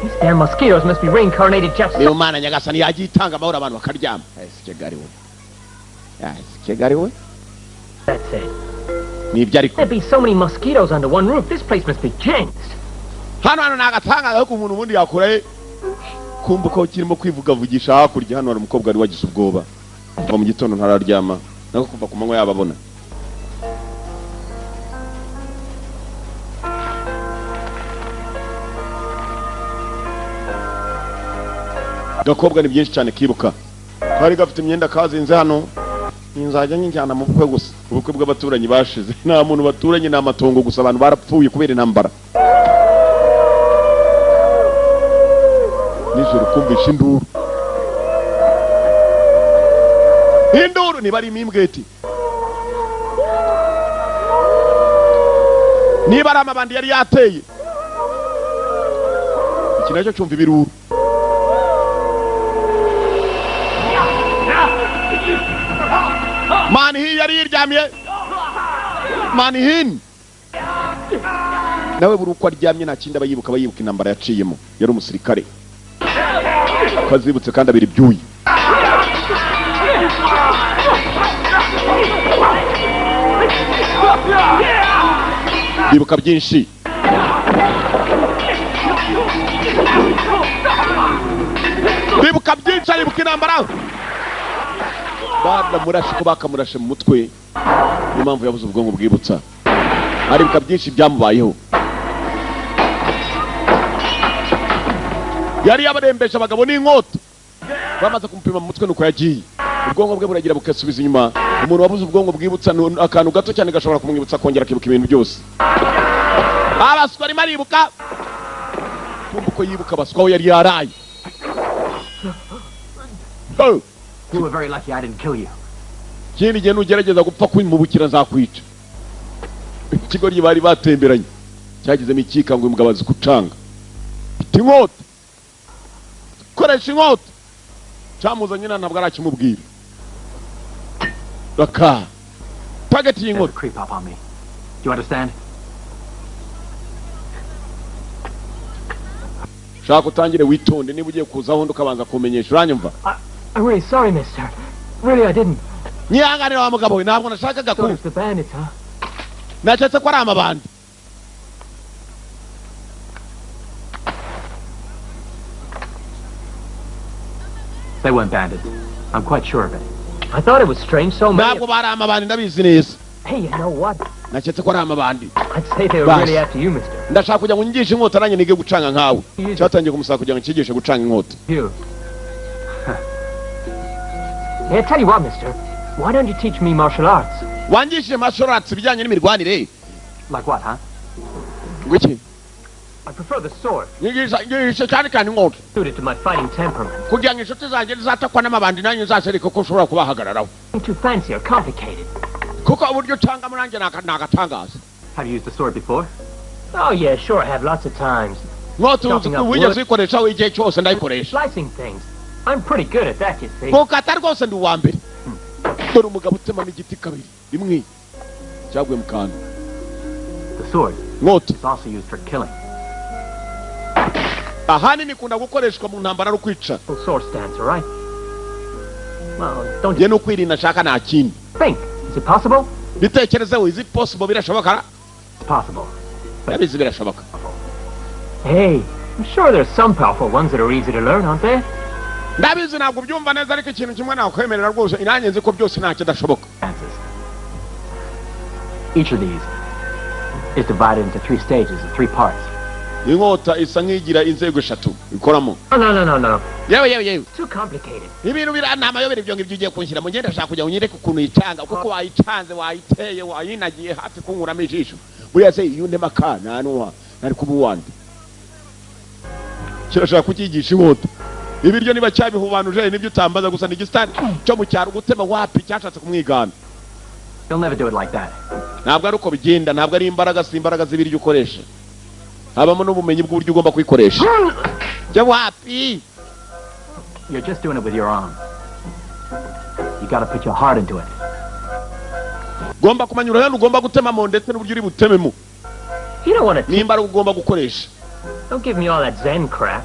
[SPEAKER 6] These damn mosquitoes must be reincarnated Japs.
[SPEAKER 4] Niyo Mana nyagasani yagiye itanga amahoro, abantu bakaryama. Ese Kigali we! Ese Kigali we!
[SPEAKER 6] That's it.
[SPEAKER 4] Nibyo ariko.
[SPEAKER 6] There'd be so many mosquitoes under one roof. This place must be jinxed.
[SPEAKER 4] Hano ni agatangaza ko umuntu ubundi yakora he? Kumva ko kirimo kwivugavugisha hakurya. Hano hari umukobwa wari wagize ubwoba kuva mu gitondo ntararyama, nako kuva ku manywa yababona. Gakobwa ni byinshi cyane kibuka. Kari gafite imyenda kazinze hano. Nzajya njyana mu bukwe gusa. Ubukwe bw'abaturanyi bashize. Nta muntu baturanye, ni amatongo gusa, abantu barapfuye kubera intambara. Nijoro kumvisha induru. Induru niba ari imimbweti. Niba ari amabandi yari yateye. Iki nacyo cyumva ibiruru. Manihi yari yiryamye. Manihin nawe buri uko aryamye nta kindi aba yibuka, aba yibuka intambara yaciyemo. Yari umusirikare kazibutse kandi abiri byuye. Yibuka byinshi. Bibuka byinshi, aribuka intambara. Baramurashe ko bakamurashe mu mutwe, niyo mpamvu yabuze ubwonko bwibutsa. Aribuka byinshi byamubayeho. Yari yabarembeje abagabo n'inkota, bamaze kumupima mu mutwe nuko yagiye. Ubwonko bwe buragira bukasubiza inyuma. Umuntu wabuze ubwonko bwibutsa akantu gato cyane gashobora kumwibutsa kongera akibuka ibintu byose. Abaswa arimo aribuka, kumva uko yibuka abaswa aho yari yaraye. Oh!
[SPEAKER 3] You were very lucky I didn't kill you.
[SPEAKER 4] Ikindi gihe nugerageza gupfa kwimubukira nzakwica. Ikigoryi bari batemberanye cyagizemo ikikango, umugabo azi gucanga. Iti inkota, koresha inkota. Cyamuzanye na ntabwo arakimubwira. Raka target y'inkota.
[SPEAKER 3] Creep up on me. Do you understand?
[SPEAKER 4] Shaka utangire witonde, niba ugiye kuza aho ukabanza kumenyesha, uranyumva?
[SPEAKER 3] I'm really sorry, mister. Really, I didn't.
[SPEAKER 4] Nyihanganira wa mugabo we, ntabwo nashakaga ku.
[SPEAKER 3] The bandits, huh?
[SPEAKER 4] Naketse ko ari amabandi.
[SPEAKER 3] They weren't bandits. I'm quite sure of it. I thought it was strange, so many.
[SPEAKER 4] Ntabwo bari amabandi, ndabizi neza.
[SPEAKER 3] Hey, you know what?
[SPEAKER 4] Naketse ko ari amabandi.
[SPEAKER 3] I'd say they were really after you, mister.
[SPEAKER 4] Ndashaka kugira ngo nyigishe inkota nanjye nige gucanga nkawe. Cyatangiye kumusaba kugira ngo nyigishe gucanga inkota.
[SPEAKER 3] You. Hey, I tell you what, mister. Why don't you teach me martial arts?
[SPEAKER 4] Wangishije martial arts ibijyanye n'imirwanire.
[SPEAKER 3] Like what, huh?
[SPEAKER 4] Ngwiki?
[SPEAKER 3] I prefer the sword.
[SPEAKER 4] Nyigisha cyane cyane inkota.
[SPEAKER 3] Suited to my fighting temperament.
[SPEAKER 4] Kugira ngo inshuti zanjye zizatakwa n'amabandi nanjye nzasereka ko ushobora kubahagararaho.
[SPEAKER 3] Too fancy or complicated.
[SPEAKER 4] Kuko uburyo ucangamo nanjye nagatangaza.
[SPEAKER 3] Have you used the sword before? Oh yeah, sure I have lots of times.
[SPEAKER 4] Inkota wigeze uyikoresha igihe cyose ndayikoresha.
[SPEAKER 3] Slicing things. I'm pretty good at that, you see.
[SPEAKER 4] Gukata rwose ndi uwa mbere. Dore umugabo utemamo igiti kabiri rimwe cyaguye mu kantu.
[SPEAKER 3] The sword
[SPEAKER 4] Inkota
[SPEAKER 3] is also used for killing.
[SPEAKER 4] ahanini ikunda gukoreshwa mu ntambara no kwica.
[SPEAKER 3] Sword stance, all right? Well, don't
[SPEAKER 4] Njye ni ukwirinda nshaka nta kindi.
[SPEAKER 3] think. Is it possible?
[SPEAKER 4] Bitekerezeho, is it possible? Birashoboka?
[SPEAKER 3] It's possible.
[SPEAKER 4] Ndabizi birashoboka.
[SPEAKER 3] Hey, I'm sure there's some powerful ones that are easy to learn, aren't there?
[SPEAKER 4] Ndabizi ntabwo ubyumva neza, ariko ikintu kimwe nakwemerera rwose, inanjye nzi ko byose nta kidashoboka.
[SPEAKER 3] Each of these is divided into 3 stages of 3 parts.
[SPEAKER 4] Inkota isa nk'igira inzego eshatu ikoramo.
[SPEAKER 3] No.
[SPEAKER 4] Yewe yewe yewe.
[SPEAKER 3] Too complicated.
[SPEAKER 4] Ibintu bira ni amayobera ibyo ngibyo ugiye kunshyira mu ngenda, ndashaka kugira ngo unyereke ukuntu yicanga, kuko wayicanze, wayiteye, wayinagiye hafi kunkuramo ijisho. Buriya se iyo undema akana nuha nari kuba uwande. Kirashaka kucyigisha inkota. Ibiryo niba cyabihubanuje nibyo utambaza gusa ni igisitari cyo mu cyaro gutema wapi cyashatse kumwigana.
[SPEAKER 3] You'll never do it like that.
[SPEAKER 4] Ntabwo ari uko bigenda, ntabwo ari imbaraga, si imbaraga z'ibiryo ukoresha. Habamo n'ubumenyi bw'uburyo ugomba kwikoresha. Jya wapi?
[SPEAKER 3] You're just doing it with your arm. You gotta put your heart into it.
[SPEAKER 4] Ugomba kumenya uruhande ugomba gutemamo ndetse n'uburyo uri butememo.
[SPEAKER 3] You don't want to.
[SPEAKER 4] Nimba ari ugomba gukoresha.
[SPEAKER 3] Don't give me all that Zen crap.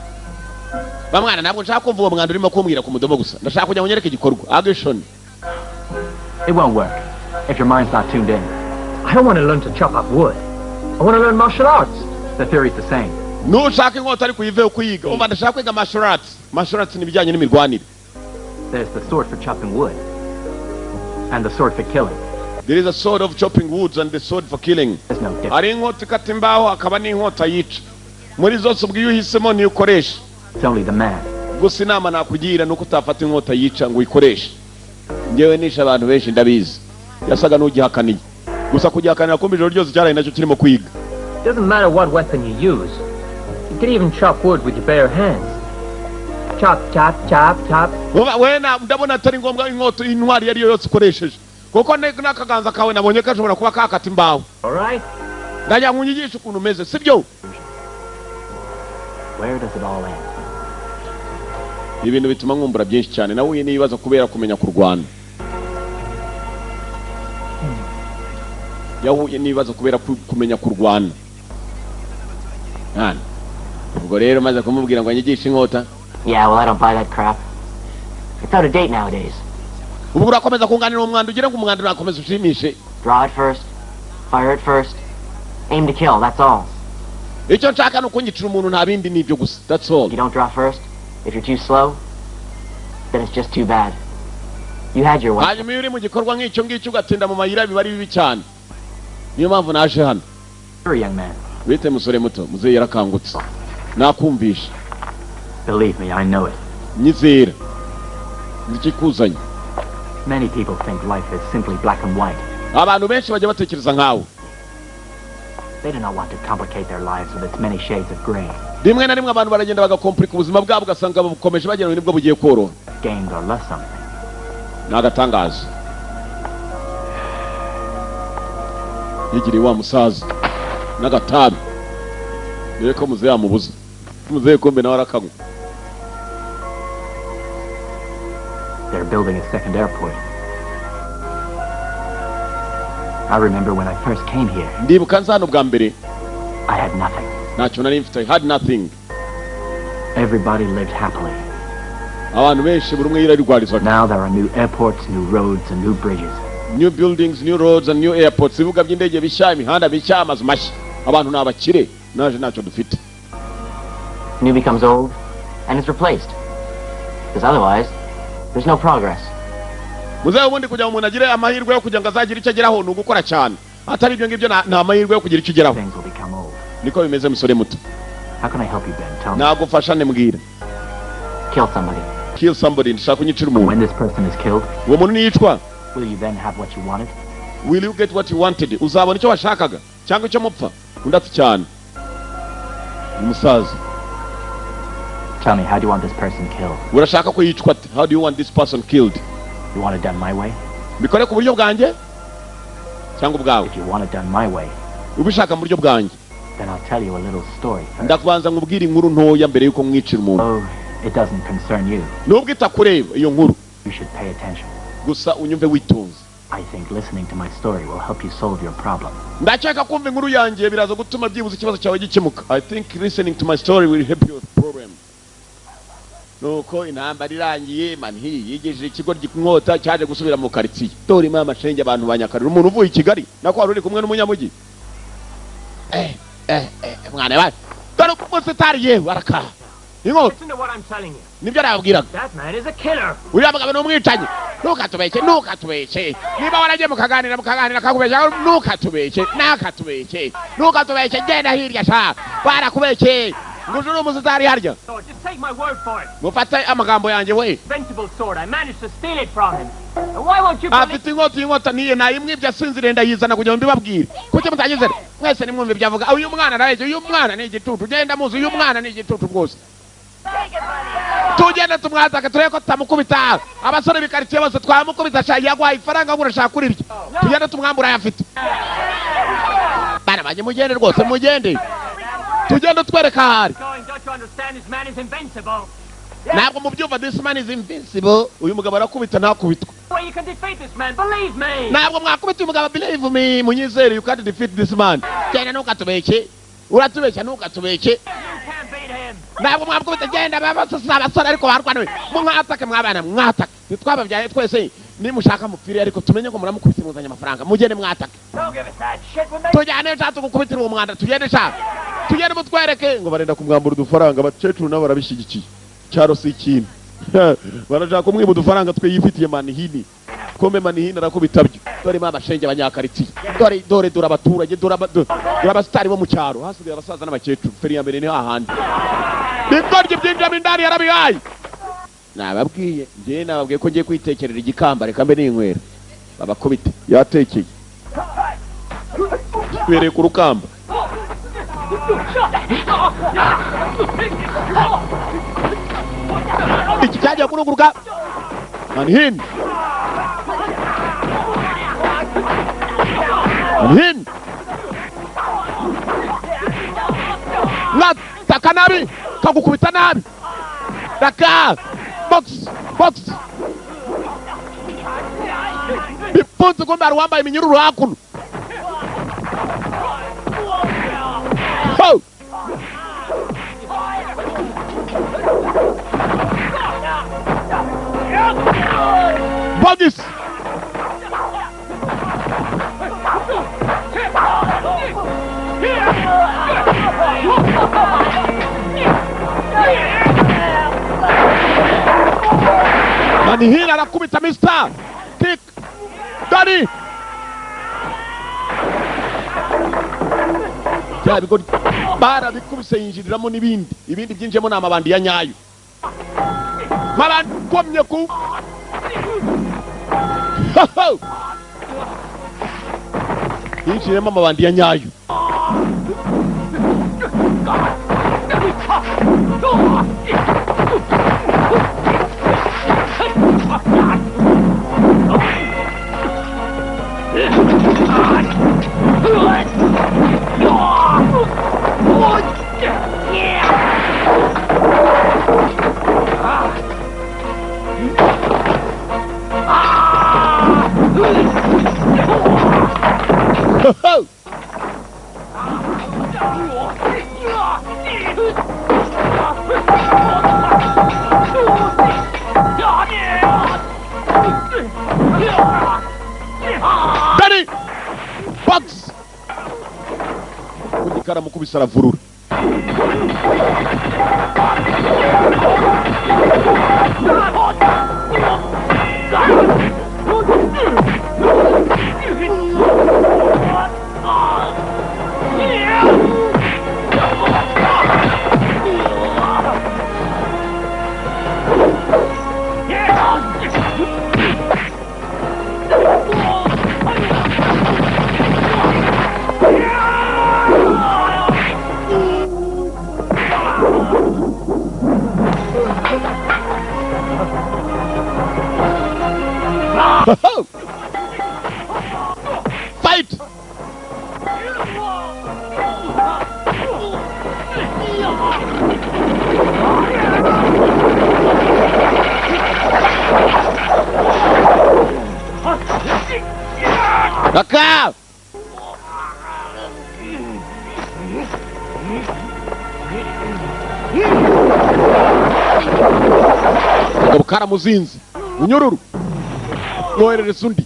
[SPEAKER 4] Ba mwana, ntabwo nshaka kumva uwo mwanda urimo kumbwira ku mudomo gusa. Ndashaka kugira ngo unyereke igikorwa. Action.
[SPEAKER 3] It won't work if your mind's not tuned in. I don't want to learn to chop up wood. I want to learn martial arts. The theory's the same.
[SPEAKER 4] Nushaka inkota ariko uyiveho kuyiga. Umva ndashaka kwiga martial arts. Martial arts ni ibijyanye n'imirwanire.
[SPEAKER 3] There's the sword for chopping wood and the sword for killing.
[SPEAKER 4] There is a sword of chopping woods and the sword for killing.
[SPEAKER 3] There's no difference.
[SPEAKER 4] Hari inkota ikata imbaho hakaba n'inkota yica. Muri zose ubwo iyo uhisemo niyo ukoresha.
[SPEAKER 3] It's only the man.
[SPEAKER 4] Gusa inama nakugira nuko utafata inkota yica ngo uyikoreshe. Njyewe nishe abantu benshi, ndabizi. Yasaga n'ugihakaniye gusa, kugihakanira kumva ijoro ryose cyaraye nacyo kirimo kwiga.
[SPEAKER 3] Doesn't matter what weapon you use. You can even chop wood with your bare hands. Chop, chop, chop, chop.
[SPEAKER 4] We ndabona atari ngombwa inkota, intwari iyo ari yo yose ukoresheje, kuko n'akaganza kawe nabonye gashobora kuba kakata imbaho.
[SPEAKER 3] All right?
[SPEAKER 4] Ndagira ngo unyigishe ukuntu umeze, sibyo?
[SPEAKER 2] Where does it all end?
[SPEAKER 4] Ibintu bituma nkumbura byinshi cyane. Nawe n'ibibazo kubera kumenya kurwana, yahuye n'ibibazo kubera kumenya kurwana. Mwana, ubwo rero maze kumubwira ngo anyigishe inkota.
[SPEAKER 2] Yeah, well, I don't buy that crap. It's out of date nowadays.
[SPEAKER 4] Ubwo urakomeza kunganira umwanda, ugire ngo umwanda urakomeza ushimishe.
[SPEAKER 2] Draw it first, fire it first, aim to kill, that's all.
[SPEAKER 4] Icyo nshaka ni ukunyicira umuntu, nta bindi, ni ibyo gusa, that's all.
[SPEAKER 2] If you don't draw first, if you're too slow, then it's just too bad. You had your way.
[SPEAKER 4] Hanyuma iyo uri mu gikorwa nk'icyo ngicyo ugatinda mu mayira, biba ari bibi cyane. Niyo mpamvu naje hano.
[SPEAKER 3] Sure, young man.
[SPEAKER 4] Bite, musore muto? Muzehe yarakangutse, nakumvisha.
[SPEAKER 3] Believe me, I know it.
[SPEAKER 4] Nyizera, ikikuzanye.
[SPEAKER 3] Many people think life is simply black and white.
[SPEAKER 4] Abantu benshi bajya batekereza nkawe.
[SPEAKER 3] They do not want to complicate their lives with its many shades of gray.
[SPEAKER 4] Rimwe na rimwe abantu baragenda bagakomplika ubuzima bwabo, ugasanga bukomeje bagera ngo nibwo bugiye koroha.
[SPEAKER 3] Gained or lost something.
[SPEAKER 4] Ni agatangaza yigiriye wa musaza n'agatabi, dore ko muzehe yamubuza. Muzehe kumbe nawe arakanywa.
[SPEAKER 3] They're building a second airport. I remember when I first came here,
[SPEAKER 4] Ndibuka nza hano bwa mbere.
[SPEAKER 3] I had nothing.
[SPEAKER 4] Ntacyo nari mfite, I had nothing.
[SPEAKER 3] Everybody lived happily.
[SPEAKER 4] Abantu benshi, buri umwe yirarwarizaga.
[SPEAKER 3] Now there are new airports, new roads, and new bridges.
[SPEAKER 4] New buildings, new roads and new airports, ibibuga by'indege bishya, imihanda mishya, amazu mashya, abantu ni abakire, naje ntacyo dufite.
[SPEAKER 2] New becomes old, and is replaced. Because otherwise, there's no progress.
[SPEAKER 4] Muzehe, ubundi kugira ngo umuntu agire amahirwe yo kugira ngo azagire icyo ageraho ni ugukora cyane. Atari ibyo ngibyo, nta mahirwe yo kugira icyo ugeraho.
[SPEAKER 3] Things will become old.
[SPEAKER 4] Niko bimeze, musore muto.
[SPEAKER 3] How can I help you, Ben? Tell me.
[SPEAKER 4] Nagufasha, mbwira.
[SPEAKER 2] Kill somebody.
[SPEAKER 4] Kill somebody, ndashaka kunyicira umuntu.
[SPEAKER 3] When this person is killed,
[SPEAKER 4] Uwo muntu niyicwa,
[SPEAKER 3] will you then have what you wanted?
[SPEAKER 4] Will you get what you wanted? Uzabona icyo washakaga cyangwa icyo mupfa? Undi ati cyane. Ni umusaza.
[SPEAKER 3] Tell me, how do you want this person killed?
[SPEAKER 4] Urashaka ko yicwa ate? How do you want this person killed?
[SPEAKER 3] You want it done my way?
[SPEAKER 4] Bikore ku buryo bwanjye cyangwa ubwawe?
[SPEAKER 3] If you want it done my way,
[SPEAKER 4] Ubishaka mu buryo bwanjye,
[SPEAKER 3] then I'll tell you a little story first.
[SPEAKER 4] Ndakubanza nkubwire inkuru ntoya mbere yuko mwicira umuntu.
[SPEAKER 3] Oh, it doesn't concern you.
[SPEAKER 4] Nubwo itakureba iyo nkuru,
[SPEAKER 3] You should pay attention.
[SPEAKER 4] Gusa unyumve witonze.
[SPEAKER 3] I think listening to my story will help you solve your problem.
[SPEAKER 4] Ndakeka kumva inkuru yanjye biraza gutuma byibuze ikibazo cyawe gikemuka. I think listening to my story will help your problem. Nuko intambara irangiye, Manhi yigejeje ikigo inkota cyaje gusubira mu karitsiye. Dore imana shenge, abantu ba Nyakariro, umuntu uvuye i Kigali nako wari uri kumwe n'umunyamujyi. Eh eh eh, mwana wa dore umusitari, yewe arakaha inkota.
[SPEAKER 3] Listen to what I'm telling you.
[SPEAKER 4] Nibyo nababwiraga.
[SPEAKER 3] That man is a killer.
[SPEAKER 4] Uriya mugabo ni umwicanyi. Ntukatubeshye, ntukatubeshye. Niba waragiye mukaganira, mukaganira akakubeshya, ntukatubeshye, ntakatubeshye, ntukatubeshye. Genda hirya sha, barakubeshye ngo uje uri umusitari harya.
[SPEAKER 3] So just take my word for it.
[SPEAKER 4] Mufate amagambo yanjye we.
[SPEAKER 3] Invincible sword. I managed to steal it from him. And why won't you believe?
[SPEAKER 4] Afite inkota, iyi nkota niye, nayimwibye asinziriye, ndayizana kugira ngo mbibabwire. Kuki mutagizera? Mwese nimwumve ibyo avuga. Uyu mwana araheze, uyu mwana ni igitutu, genda muzi, uyu mwana ni igitutu rwose. Tugende tumwataka, turebe ko tutamukubita. Abasore b'ikaritsiye bose twamukubita sha. Yaguhaye ifaranga ngo urashaka kurirya, tugende tumwambura ayafite. Bana banjye, mugende rwose, mugende, tugende twereka ahari.
[SPEAKER 3] Going, don't you understand? This man is invincible.
[SPEAKER 4] Ntabwo mubyumva? This man is invincible. Uyu mugabo arakubita ntakubitwa.
[SPEAKER 3] Way you can defeat this man, believe me.
[SPEAKER 4] Ntabwo mwakubita uyu mugabo, believe me, munyizere. You can't defeat this man. Genda, ntukatubeshye, uratubeshya, ntukatubeshye.
[SPEAKER 3] You can't beat him.
[SPEAKER 4] Ntabwo mwakubita, genda. Babasasa abasore ariko barwaniwe, mwatake mwabana, mwatake, ntitwababyaye twese? Nimushaka mupfire, ariko tumenye ngo muramukubise muzanye amafaranga. Mugende mwatake.
[SPEAKER 3] Don't give us that shit. We'll make
[SPEAKER 4] Tujyane sha, tugukubitira uwo mwanda, tugende sha, tugende mutwereke. Ngo barenda kumwambura udufaranga, abakecuru nabo barabishyigikiye. Cyaro si ikintu, barashaka kumwiba udufaranga twe yifitiye. Manihini kombe, Manihini arakubita byo. Dore mama shenge, abanyakaritsiye, dore dore dore abaturage, dore dore abasitari bo mu cyaro. Hasigaye abasaza n'abakecuru. Feri ya mbere ni hahandi, ibigoryi byinjiramo indani, yarabihaye. Nababwiye, njye nababwiye ko ngiye kwitekerera igikamba, reka mbe ninywera. Babakubite, yatekeye bereye ku rukamba. Iki cyagiye kuruguruka Manhin, Manhin nataka nabi, kagukubita nabi, raka box box bipunze. Kumbe hari uwambaye iminyururu hakuno. Ho! Bogis! Manihira arakubita Mr. Kick Dani. Bya bigo barabikubise, yinjiriramo n'ibindi, ibindi byinjiyemo ni amabandi ya nyayo, mabandi komye ku yinjiriyemo amabandi ya nyayo. Danny Box undi karamukubise aravurura. Fight! Raka! Kagabo karamuzinze unyururu mwoherereza undi.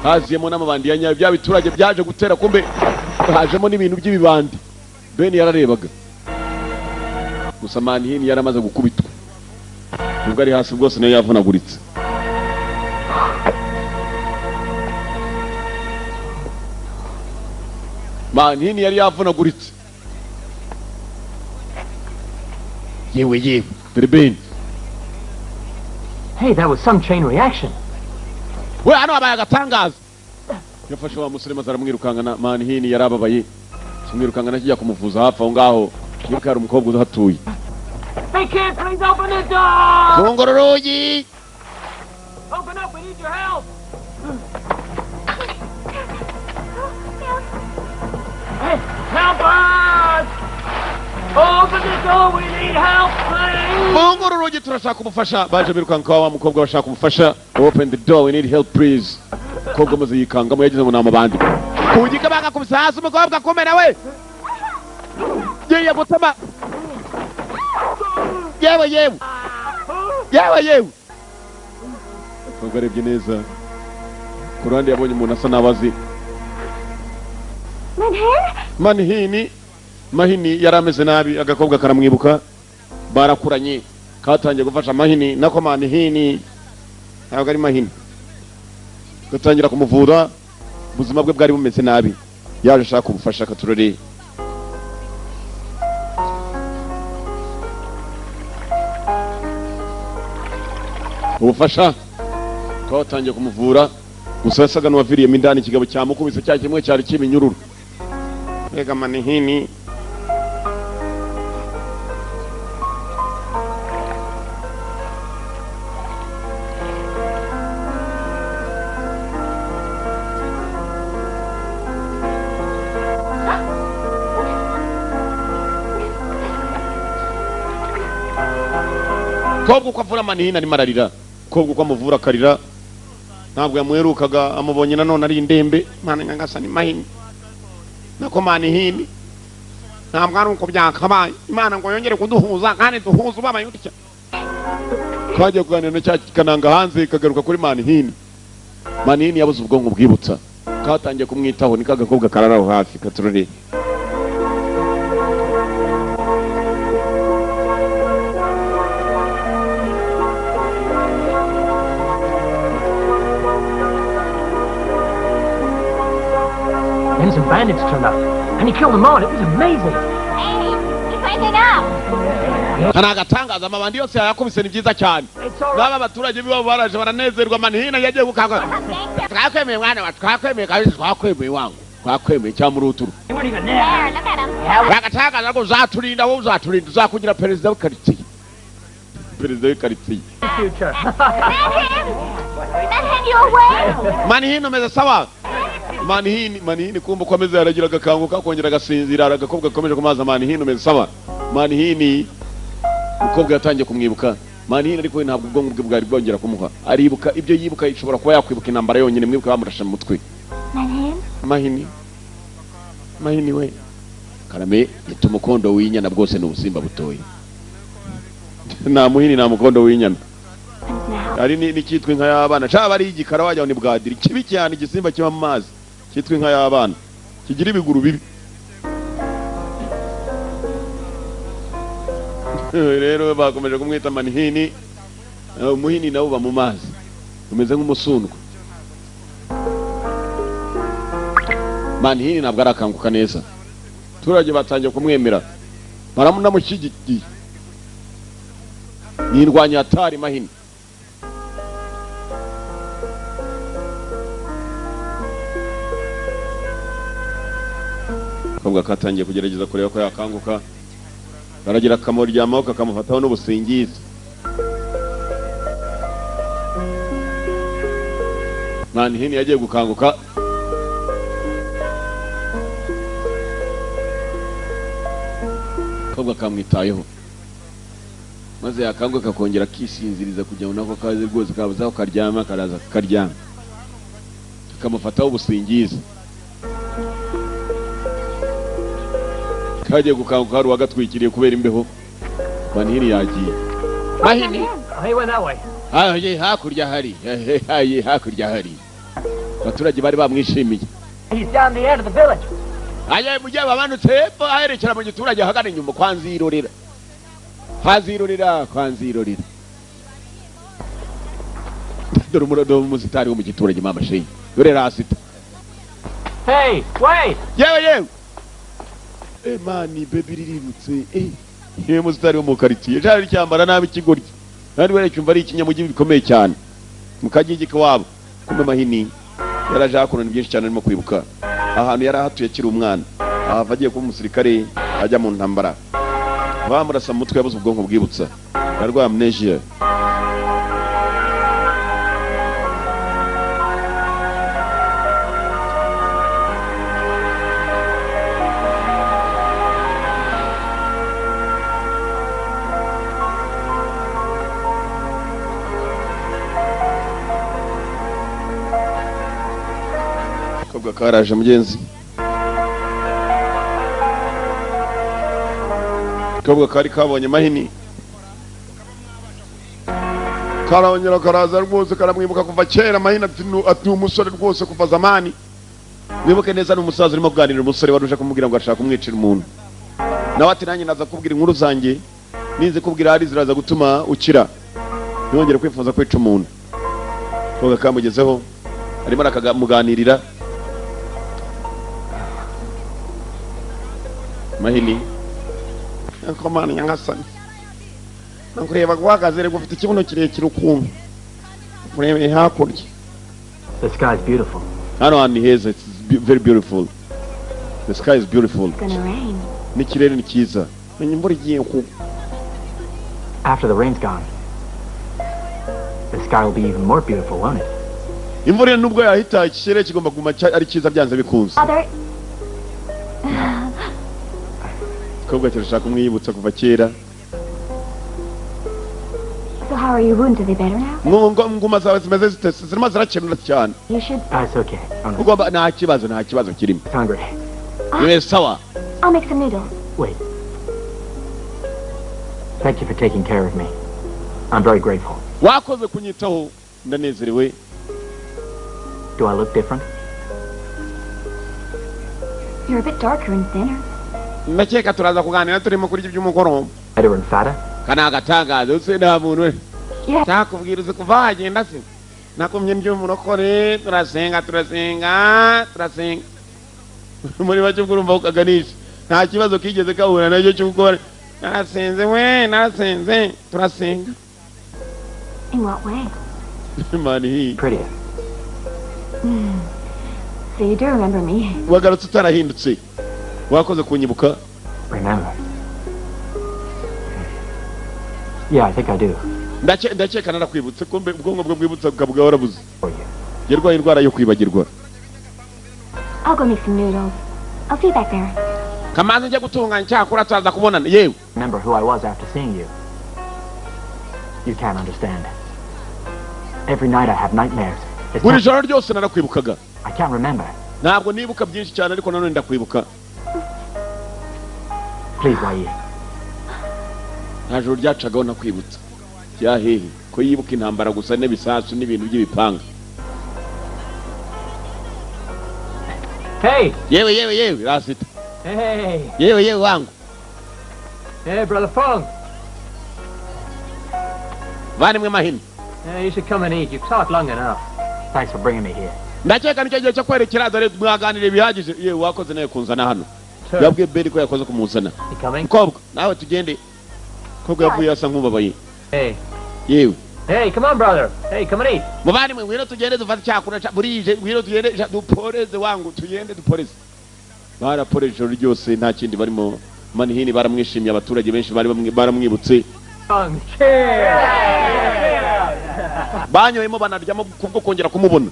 [SPEAKER 4] Haziyemo n'amabandi ya nyayo, bya biturage byaje gutera, kumbe hajemo n'ibintu by'ibibandi. Ben yararebaga gusa, Manhini yaramaze gukubitwa, nubwo ari hasi bwose nayo yavunaguritse. Manhini yari yavunaguritse. Yewe yewe, dore Ben.
[SPEAKER 3] Hey, that was some chain reaction.
[SPEAKER 4] We hano habaye agatangaza. Yafashe wa musore maze aramwirukankana. Manhini yarababaye, kimwirukankana kijya kumuvuza hafi aho ngaho. Yibuka hari umukobwa uhatuye.
[SPEAKER 3] Hey kid, please open the door!
[SPEAKER 4] Fungura urugi!
[SPEAKER 3] Open up, we need your help! Hey, help us! Open the door, we need help, please!
[SPEAKER 4] Fungura urugi, turashaka ubufasha. Baje birukanka wa mukobwa bashaka ubufasha. Open the door, we need help please. Umukobwa maze yikangamo, yagize ngo ni amabandi. Kugika bagakubise hasi umukobwa kumena we. Ngiye gutema. Yewe yewe. Yewe yewe. Umukobwa arebye neza. Ku ruhande yabonye umuntu asa n'abazi.
[SPEAKER 5] Manhin?
[SPEAKER 4] Manihini. Mahini yari ameze nabi, agakobwa karamwibuka, barakuranye, katangiye gufasha Mahini, nako Manihini ntabwo ari Mahini, gatangira kumuvura. Ubuzima bwe bwari bumeze nabi, yaje ashaka ubufasha katurore. Ubufasha twatangiye kumuvura, gusa yasaga n'uwaviriyemo indani, ikigabo cyamukubise cya kimwe cyari cy'iminyururu. Mbega Manihini! Kobwa uko avura Manihini arimo ararira, kobwa uko amuvura akarira. Ntabwo yamuherukaga, amubonye nanone ari indembe. Mana nyagasani, Mahini, nako Manihini, ntabwo ari uko byakabaye. Imana ngo yongere kuduhuza kandi duhuze ubabaye utya. Twagiye kuganira na cya kananga hanze, kagaruka kuri Manihini. Manihini yabuze ubwonko bwibutsa, katangiye kumwitaho. Ni kagakobwa karara aho hafi katurore.
[SPEAKER 3] Then some bandits turned up, and he killed them all. It was amazing.
[SPEAKER 5] Hey, he's waking up.
[SPEAKER 4] Hari agatangaza, amabandi yose yayakubise, ni byiza cyane.
[SPEAKER 3] It's all right.
[SPEAKER 4] N'aba baturage b'iwabo baraje baranezerwa. Manihini yagiye gukanga.
[SPEAKER 5] Thank you.
[SPEAKER 4] Twakwemeye mwana wa, twakwemeye kabisa, twakwemeye wangu, twakwemeye cyamuruturu.
[SPEAKER 3] They weren't even there.
[SPEAKER 5] There, look at him.
[SPEAKER 4] Agatangaza ngo uzaturinda, wowe uzaturinda, uzakugira perezida w'ikaritsiye, perezida w'ikaritsiye.
[SPEAKER 3] Future.
[SPEAKER 5] Manhin! Manhin, you awake?
[SPEAKER 4] Manihini, umeze sawa Manihini? Manihini kumva uko ameze, yaragira agakanguka akongera agasinzira. Agakobwa gakomeje kumaza. Manihini, umeze sawa Manihini? Umukobwa yatangiye kumwibuka Manihini, ariko we ntabwo ubwonko bwe bwari bwongera kumuha. Aribuka ibyo yibuka, ishobora kuba yakwibuka intambara yonyine. Mwibuka bamurashe mu mutwe.
[SPEAKER 5] Manhin?
[SPEAKER 4] Mahini, Mahini we karame, yita umukondo w'inyana bwose ni ubusimba butoya. Nta muhini, nta mukondo w'inyana.
[SPEAKER 5] And now?
[SPEAKER 4] Hari n'icyitwa inka y'abana caba ari igikara, wajya ngo ni bwadiri, kibi cyane, igisimba kiba mu mazi cyitwa inka y'abana, kigira ibiguru bibi. Rero bakomeje kumwita Manihini. Umuhini nawo uba mu mazi, umeze nk'umusundwa. Manihini ntabwo arakanguka neza. Abaturage batangiye kumwemera, baramunamushyigikiye, ni indwanyi atari Mahini. Akobwa katangiye kugerageza kureba ko yakanguka, karagira akamuryamaho, kakamufataho n'ubusingizi. Manihini yagiye gukanguka. Akobwa kamwitayeho, maze yakanguka akongera akisinziriza kugira ngo nako kaze rwose kabuze aho karyama, karaza kakaryama, kakamufataho ubusingizi. Kagiye gukanguka hari uwagatwikiriye kubera imbeho. Manihini yagiye, Mahini.
[SPEAKER 3] Oh, he went that way.
[SPEAKER 4] Haye hakurya hari, haye hakurya hari abaturage bari bamwishimiye.
[SPEAKER 3] He's down the end of the village.
[SPEAKER 4] Aye, mugihe bamanutse hepfo aherekera mu giturage ahagana inyuma kwa Nzirorera, kwa Nzirorera, kwa Nzirorera. Dore umurodo w'umusitari wo mu giturage, mama shinge, dore rasita.
[SPEAKER 3] Hey, wait!
[SPEAKER 4] Yewe yewe, eh mani baby ririrutse, eh yewe, musitari wo mu karitsiye cyari cyambara nabi, ikigoryi kandi wera cyumva ari ikinyamujyi bikomeye cyane mu kagigi k'iwabo. Kumbe Mahini yaraje hakuno, ni byinshi cyane arimo kwibuka ahantu yari ahatuye akiri umwana, ahava agiye kuba umusirikare, ajya mu ntambara, bamurasa mu mutwe, yabuze ubwonko bwibutsa, yarwaye amnesia. Akobwa karaje mugenzi, akobwa kari kabonye Mahini. Karongera karaza rwose, karamwibuka kuva kera. Mahina ati ati ni umusore rwose kuva zamani. Mwibuke neza, ni umusaza urimo kuganirira umusore wari uje kumubwira ngo ashaka kumwicira umuntu. Nawe ati: "Nanjye naza kubwira inkuru zanjye, nize kubwira hari ziraza gutuma ukira, ntiwongere kwifuza kwica umuntu." Koga kamugezeho, arimo arakamuganirira. Mahini akomana nyagasani, nakureba guhagaze rero ufite ikibuno kirekire ukuntu urebeye hakurya.
[SPEAKER 2] The sky's beautiful.
[SPEAKER 4] Hano hantu ni heza. It's very beautiful, the sky is beautiful.
[SPEAKER 5] It's gonna rain.
[SPEAKER 4] N'ikirere ni cyiza, menya imvura igiye kugwa.
[SPEAKER 2] After the rain's gone, the sky will be even more beautiful, won't it?
[SPEAKER 4] Imvura nubwo yahita, ikirere kigomba kuguma ari cyiza byanze bikunze.
[SPEAKER 5] Father,
[SPEAKER 4] Igikobwa kirashaka kumwiyibutsa kuva kera.
[SPEAKER 5] So how are your wounds? Are they better now?
[SPEAKER 4] Nguma zawe zimeze zite? Zirimo zirakemura cyane.
[SPEAKER 5] You should.
[SPEAKER 2] Ah, it's okay. I'm not
[SPEAKER 4] Ugomba, nta kibazo, nta kibazo kirimo.
[SPEAKER 2] hungry.
[SPEAKER 4] Yewe, sawa.
[SPEAKER 5] I'll make some noodles.
[SPEAKER 2] Wait. Thank you for taking care of me. I'm very grateful.
[SPEAKER 4] Wakoze kunyitaho, ndanezerewe.
[SPEAKER 2] Do I look different?
[SPEAKER 5] You're a bit darker and thinner.
[SPEAKER 4] Ndakeka turaza kuganira turimo kurya iby'umugoroba.
[SPEAKER 2] Lighter and fatter?
[SPEAKER 4] Kana agatangaza use nta muntu we
[SPEAKER 5] Yeah.
[SPEAKER 4] cyakubwira uzi kuva wagenda se nakumye mby'umurokore. Turasenga, turasenga, turasenga. Muri make ubwo urumva ukaganisha nta kibazo kigeze kahura nacyo cyo gukora. Narasenze we, narasenze, turasenga.
[SPEAKER 5] In what way?
[SPEAKER 4] Imana ihiye.
[SPEAKER 2] Prettier.
[SPEAKER 5] So you do remember me.
[SPEAKER 4] Wagarutse utarahindutse, wakoze kunyibuka.
[SPEAKER 2] Remember? Yeah, I think I do.
[SPEAKER 4] Ndakeka narakwibutse. Kumbe ubwonko bwe bwibutsa bukaba warabuze.
[SPEAKER 2] For you.
[SPEAKER 4] Yarwaye indwara yo kwibagirwa.
[SPEAKER 5] I'll go make some noodles. I'll see you back there.
[SPEAKER 4] Kamanzi njya gutunganya, cyakora turaza kubonana yewe.
[SPEAKER 2] Remember who I was after seeing you. You can't understand. Every night I have nightmares. It's
[SPEAKER 4] Buri
[SPEAKER 2] not,
[SPEAKER 4] joro ryose narakwibukaga.
[SPEAKER 2] I can't remember.
[SPEAKER 4] Ntabwo nibuka byinshi cyane, ariko nanone ndakwibuka.
[SPEAKER 2] Please, Wai.
[SPEAKER 4] Nta joro ryacagaho nakwibutsa byahehe ko yibuka intambara gusa n'ibisasu n'ibintu by'ibipanga.
[SPEAKER 3] Hey!
[SPEAKER 4] Yewe, yewe, yewe rasita.
[SPEAKER 3] Hey!
[SPEAKER 4] Yewe, yewe wangu.
[SPEAKER 3] Hey, Brother Fong!
[SPEAKER 4] Vanimwe Mahini.
[SPEAKER 3] Yeah, you should come and eat. You've talked long enough.
[SPEAKER 2] Thanks for bringing me here.
[SPEAKER 4] Ndakeka nicyo gihe cyo kwerekera, dore mwaganiriye bihagije. Yewe, wakoze nawe kunzana hano.
[SPEAKER 3] Sure.
[SPEAKER 4] Yabwiye Beri ko yakoze kumuzana.
[SPEAKER 3] You coming?
[SPEAKER 4] Mukobwa, nawe tugende. Mukobwa yavuye asa nk'ubabaye.
[SPEAKER 3] Hey.
[SPEAKER 4] Yewe.
[SPEAKER 3] Hey, come on, brother. Hey, come and eat.
[SPEAKER 4] Muvandimwe, ngwino tugende dufate icyakura burije. Ngwino tugende duporeze wangu, tugende duporeze. Baraporeje ijoro ryose, nta kindi barimo. Manihini baramwishimiye, abaturage benshi bari baramwibutse.
[SPEAKER 3] Fong, cheers!
[SPEAKER 4] Banyoyemo banaryamo kubwo kongera kumubona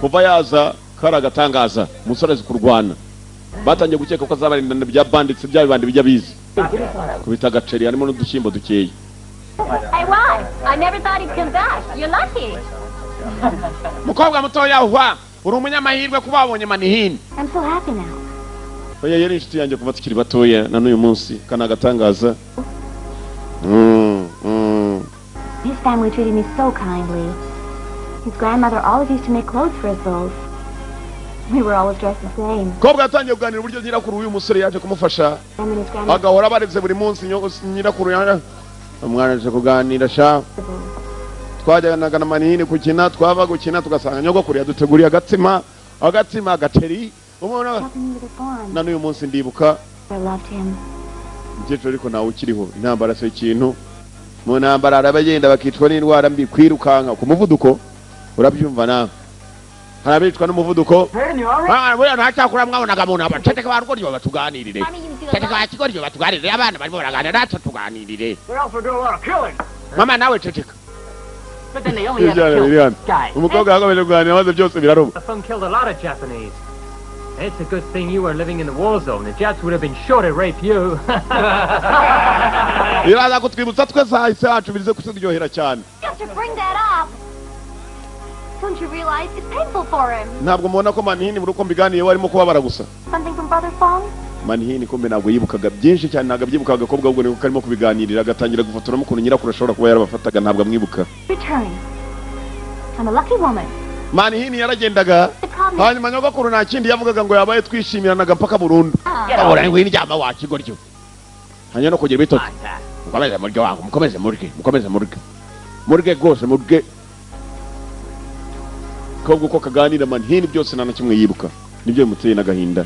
[SPEAKER 4] kuva yaza. Kari agatangaza, umusore azi kurwana. Batangiye gukeka ko azabarindana bya banditse bya bibandi bijya bizi kubita agaceri harimo n'udushyimbo dukeya.
[SPEAKER 5] Hey, why? I never thought he'd come back. You're lucky.
[SPEAKER 4] Mukobwa mutoya wa, uri umunyamahirwe kuba wabonye Manihini.
[SPEAKER 5] I'm so happy now.
[SPEAKER 4] Oya, yari inshuti yanjye kuva tukiri batoya na n'uyu munsi. Kana agatangaza.
[SPEAKER 5] His family treated me so kindly. His grandmother always used to make clothes for us both. We were always dressed the same.
[SPEAKER 4] Mukobwa yatangiye kuganira uburyo nyirakuru w'uyu musore yaje kumufasha.
[SPEAKER 5] Him and his grandmother.
[SPEAKER 4] Agahora abareze buri munsi. Nyirakuru yaje umwana aje kuganira sha. Twajyanaga na Manini gukina, twava gukina tugasanga nyogokuru yaduteguriye agatsima, agatsima, agaceri umuntu.
[SPEAKER 5] Helping me with the farm.
[SPEAKER 4] Na n'uyu munsi ndibuka.
[SPEAKER 5] I loved him.
[SPEAKER 4] Umukecuru ariko ntawe ukiriho. Intambara si ikintu, mu ntambara hari abagenda bakicwa n'indwara mbi, kwirukanka ku muvuduko, urabyumva nawe, hari abicwa n'umuvuduko. Ah, buriya nta cyakora mwabonaga mu ntambara. Ceceka ba rugoryo batuganirire, ceceka ba kigoryo batuganirire, abana barimo baraganira, natwe tuganirire.
[SPEAKER 3] They also do a lot of killing.
[SPEAKER 4] Mama, nawe ceceka.
[SPEAKER 3] But then they only ever
[SPEAKER 4] Ibyana biri
[SPEAKER 3] kill
[SPEAKER 4] hano.
[SPEAKER 3] guys.
[SPEAKER 4] Umukobwa yakomeje kuganira maze byose biraruba.
[SPEAKER 3] The Fung killed a lot of Japanese. It's a good thing you were living in the war zone. The Japs would have been sure to rape you.
[SPEAKER 4] Biraza kutwibutsa twese hahise hacu, bize kuturyohera cyane.
[SPEAKER 5] Just to bring that up. Don't you realize it's painful for him?
[SPEAKER 4] Ntabwo mubona ko Manini buri uko mbiganiye we arimo kubabara gusa?
[SPEAKER 5] Something from Brother Fong?
[SPEAKER 4] Manihini kumbe ntabwo yibukaga byinshi cyane, ntabwo abyibukaga. Agakobwa ahubwo niko karimo kubiganirira, agatangira gufotoramo ukuntu nyirakuru ashobora kuba yarabafataga, ntabwo amwibuka.
[SPEAKER 5] Return. I'm a lucky woman.
[SPEAKER 4] Manihini yaragendaga.
[SPEAKER 5] The problem is,
[SPEAKER 4] Hanyuma nyogokuru nta kindi yavugaga, ngo yabaye twishimiranaga mpaka burundu.
[SPEAKER 5] Ah.
[SPEAKER 4] Ahora ngwino iryama wakigoryo, hanyuma no kugira ibitotsi. Mukomeze murye wangu, mukomeze murye, mukomeze murye, murye rwose murye. Kobwa uko kaganira, Manihini byose nta na kimwe yibuka, nibyo bimuteye n'agahinda.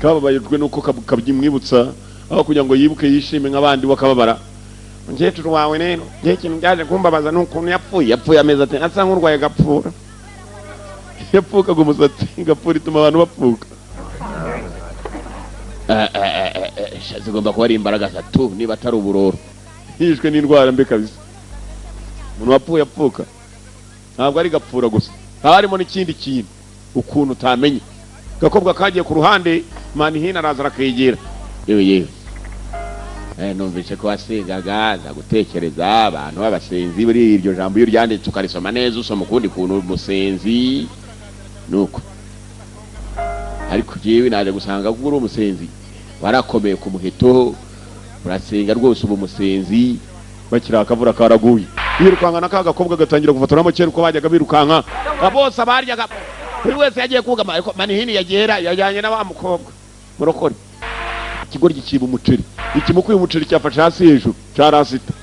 [SPEAKER 4] Kababayejwe nuko kabyimwibutsa, aho kugira ngo yibuke yishime nk'abandi, we akababara. Umukecuru wawe rero, ngewe ikintu byaje kumbabaza ni ukuntu yapfuye. Yapfuye amezi ati asa nk'urwaye gapfura, yapfukaga umusatsi. Gapfura ituma abantu bapfuka. Sha, zigomba kuba ari imbaraga zatu niba atari uburoro. Yishwe n'indwara mbi kabisa. Umuntu wapfuye apfuka ntabwo ari gapfura gusa, haba harimo n'ikindi kintu ukuntu utamenya. Gakobwa kagiye ku ruhande, Manihini araza arakegera. Yewe yewe, numvise ko wasengaga, nza gutekereza abantu b'abasenzi. Buri iryo jambo iyo uryanditse ukarisoma neza, usoma ukundi kuntu umusenzi nuko. Ariko jewe naje gusanga ko uri umusenzi, warakomeye ku muheto, urasenga rwose, uba umusenzi. Bakiri akavura karaguye, birukanka na ka gakobwa gatangira gufotoramo kera uko bajyaga birukanka bose abaryaga, buri wese yagiye kugama. Ariko Manihini yagera yajyanye na wa mukobwa murokore. Ikigoryi kiba umuceri, ikimukuye umuceri cyafashe hasi hejuru cyarasita.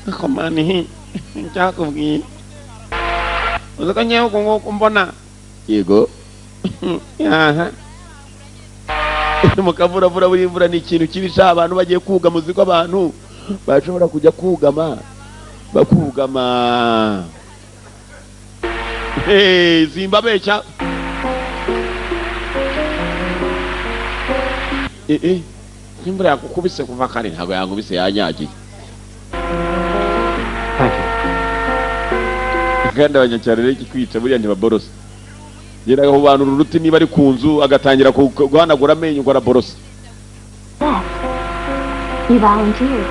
[SPEAKER 4] Ariko Manihini, ncyakubwiye, uzi ko ngewe uku nguku mbona yego aha mu kavuravura, buri imvura ni ikintu kibi sha. Abantu bagiye kugama, uzi ko abantu bashobora kujya kugama bakugama? Hey, simbabeshya. Eh, imvura yakukubise kuva kare? Ntabwo yankubise, yanyagiye.
[SPEAKER 6] Thank you.
[SPEAKER 4] Kandi abanyacyaro rero ikikwica buriya ntibaborosa. Genda agahubanura uruti niba ari ku nzu, agatangira guhanagura amenyo ngo araborosa.
[SPEAKER 5] Left. You volunteered.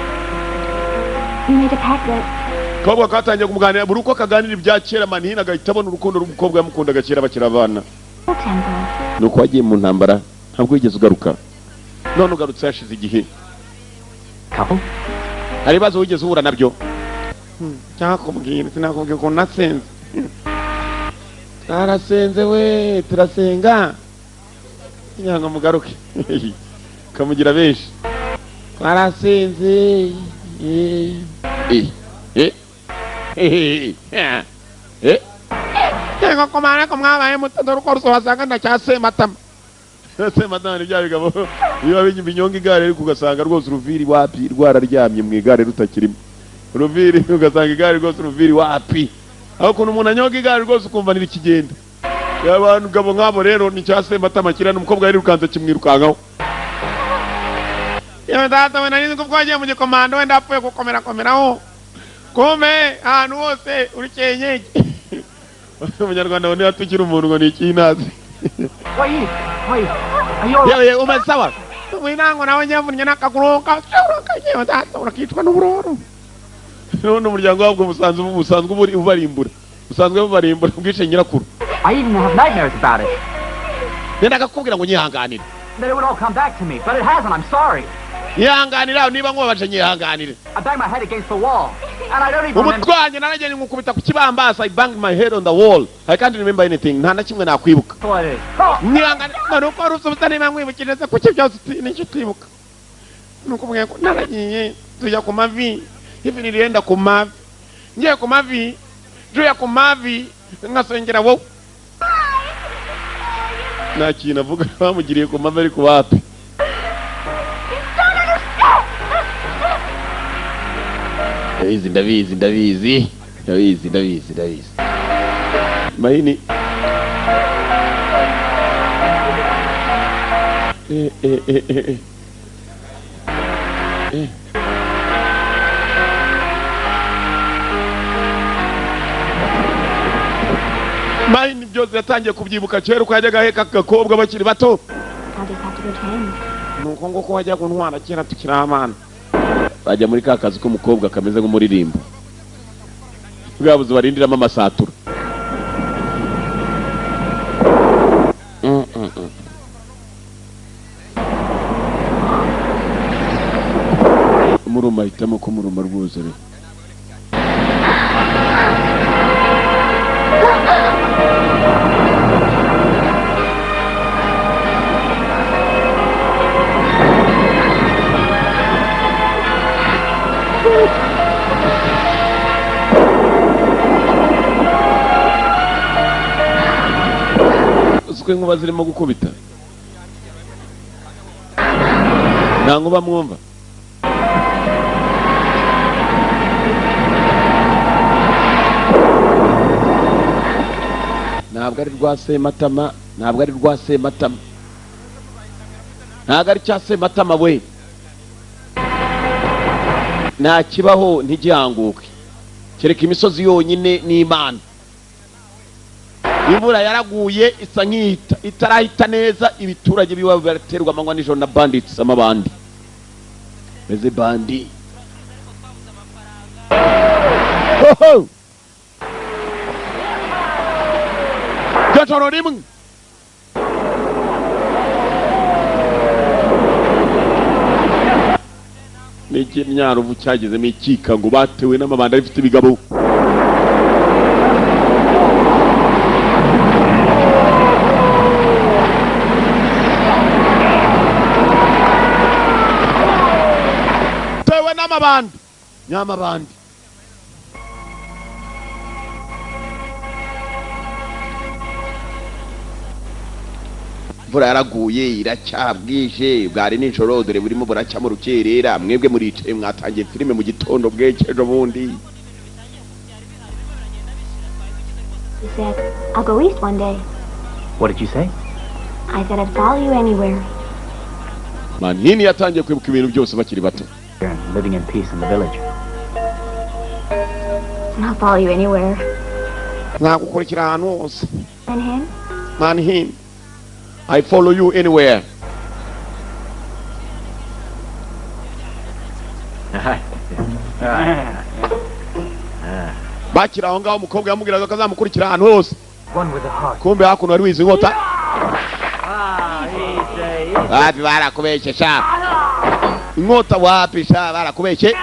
[SPEAKER 5] You made a pact that
[SPEAKER 4] Kobwa katangiye kumuganira, buri uko kaganira ibya kera, Manihini agahita abona urukundo rw'umukobwa yamukundaga kera bakiri abana.
[SPEAKER 5] temple.
[SPEAKER 4] Nuko wagiye mu ntambara, ntabwo wigeze ugaruka, none ugarutse hashize igihe.
[SPEAKER 6] Couple?
[SPEAKER 4] Hari ibibazo wigeze uhura nabyo? Cyakubwira, sinakubwira ukuntu nasenze. Twarasenze we, turasenga kugira ngo mugaruke, kamugira benshi. Twarasenze. Eh eh eh eh, yego komana ko mwabaye muto, dore uko wasanga ndacyasematama. Sematama ni bya bigabo biba binyonga igare, ariko ugasanga rwose uruviri wapi, rwararyamye mu igare rutakirimo uruviri, ugasanga igare rwose uruviri wapi. Aho ukuntu umuntu anyonga igare rwose ukumva ntirikigenda. Abantu gabo nk'abo rero ni cya Sematama kirana. Umukobwa yarirukanze kimwirukankaho. Yewe data we, nari nzi ko twagiye mu gikomando, wenda apfuye gukomera komeraho, kumbe ahantu hose uri cyenyege. Umunyarwanda ngo niba tukiri umuntu ngo ni ikinazi.
[SPEAKER 3] Wait, wait. Are you all right?
[SPEAKER 4] Yewe yewe, umeze sawa winango nawe nyavunnye n'akaguru kayewe data, urakicwa n'uburoro. None umuryango wabwo busanzwe ubarimbura, busanzwe bubarimbura, bwishe nyirakuru.
[SPEAKER 3] I even have nightmares about it.
[SPEAKER 4] Nendaga kukubwira ngo nyihanganire.
[SPEAKER 3] That it would all come back to me, but it hasn't. I'm sorry.
[SPEAKER 4] Nyihanganira niba nkubabaje, nyihanganire.
[SPEAKER 3] I banged my head against the wall, and I don't even remember.
[SPEAKER 4] Umutwe wanjye naragenda nkukubita ku kibambasi. I banged my head on the wall. I can't remember anything, nta na kimwe nakwibuka.
[SPEAKER 3] What it is. Oh,
[SPEAKER 4] Mwihangane none uko wari usubiza niba nkwibukije se, kuki byose nicyo utibuka? Ni ukubwira ko naragiye tujya ku mavi hivi, nilienda ku mavi, ngiye ku mavi, njuye ku mavi nkasengera wowe. Nta kintu avuga, bamugiriye ku mavi ariko wapi. Ndabizi, ndabizi, ndabizi, ndabizi, ndabizi, ndabizi. Mahini. Eh, eh, eh, eh, eh. Eh. Mahini byose yatangiye kubyibuka kera uko yajyaga aheka agakobwa bakiri bato.
[SPEAKER 5] I'll just have to go to him.
[SPEAKER 4] Nuko nguko wajya kuntwara kera tukiri abana, bajya muri ka kazu k'umukobwa kameze nk'umuririmbo, bwa buzu barindiramo amasatura. Kumuruma, ahitamo kumuruma rwose re. Uzi ko inkuba zirimo gukubita, nta nkuba mwumva? Ntabwo ari rwa Sematama, ntabwo ari rwa Sematama, ntabwo ari cya Sematama we. Nta kibaho ntigihanguke kereka imisozi yonyine n'Imana. Imvura yaraguye isa nk'ihita, itarahita neza, ibiturage biwabo baraterwa amanywa nijoro na bandits, amabandi meze bandi. Hoho! Joro rimwe n'ikimyaruvu cyagezemo ikikango, batewe n'amabandi afite ibigabo. Tewe n'amabandi nyamabandi. Imvura yaraguye iracyabwije, bwari nijoro, dore burimo buracya mu rukerera. Mwebwe muricaye mwatangiye filime mu gitondo bw'ejo bundi.
[SPEAKER 5] You said, "I'll go east one day."
[SPEAKER 3] What did you say?
[SPEAKER 5] I said I'd follow you anywhere.
[SPEAKER 4] Manini yatangiye kwibuka ibintu byose bakiri bato.
[SPEAKER 3] Living in peace in the village.
[SPEAKER 5] I'll follow you anywhere.
[SPEAKER 4] Nzagukurikira ahantu hose.
[SPEAKER 5] And him?
[SPEAKER 4] Manhin, I follow you anywhere. Bakiri aho ngaho, umukobwa yamubwiraga ko azamukurikira ahantu hose.
[SPEAKER 3] One with the heart.
[SPEAKER 4] Kumbe hakuno wari wizi inkota.
[SPEAKER 3] Ah, easy.
[SPEAKER 4] Wapi, barakubeshye sha. Inkota wapi sha, barakubeshye.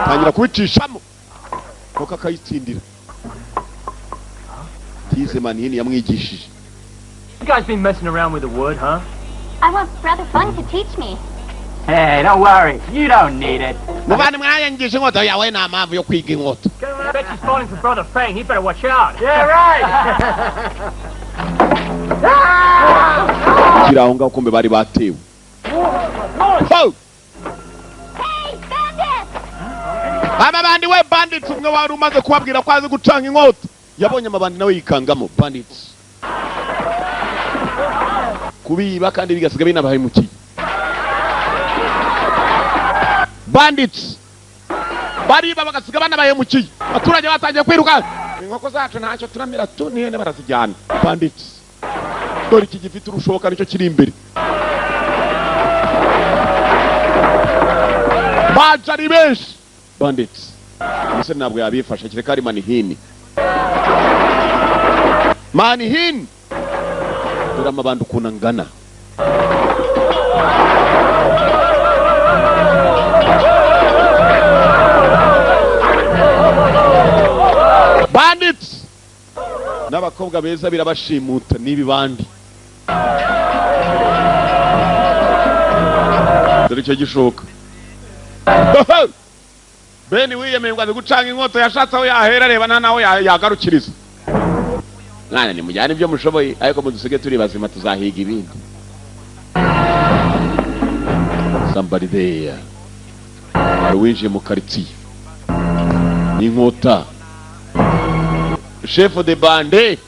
[SPEAKER 4] Tangira kubicishamo kuko akayitsindira. Tize Manini yamwigishije.
[SPEAKER 3] You guys been messing around with the wood, huh?
[SPEAKER 5] I want Brother Fung to teach me.
[SPEAKER 3] Hey, don't worry. You don't need it.
[SPEAKER 4] Muvandimwe, yangije inkota yawe, nta mpamvu yo kwiga inkota.
[SPEAKER 3] Bet she's falling for Brother Fang. He better watch out. Yeah, right.
[SPEAKER 4] Kiri aho ngaho, kumbe bari batewe. Ho!
[SPEAKER 5] Hey, bandits!
[SPEAKER 4] Amabandi we, bandits! Umwe wari umaze kubabwira ko azi gucanga inkota yabonye amabandi nawe yikangamo. Bandits kubiba kandi bigasiga binabahemukiye. Bandits bariba bagasiga banabahemukiye. Abaturage batangiye kwiruka, inkoko zacu ntacyo turamira tu n'ihene barazijyana. Bandits, dore iki gifite urushoka nicyo kiri imbere. Baje ari benshi bandits. Umusore ntabwo yabifasha kereka ari Manihini. Manihini, dore amabandi ukuntu angana. Bandits n'abakobwa beza birabashimuta n'ibi bandi. Dore icyo gishoka. Beni wiyemeye ngo azi gucanga inkota, yashatse aho yahera, areba nta naho yagarukiriza. Mwana, nimujyane ibyo mushoboye, ariko mudusige turi bazima, tuzahiga ibindi. Somebody there. Hari uwinjiye mu karitsiye n'inkota. Chef de bande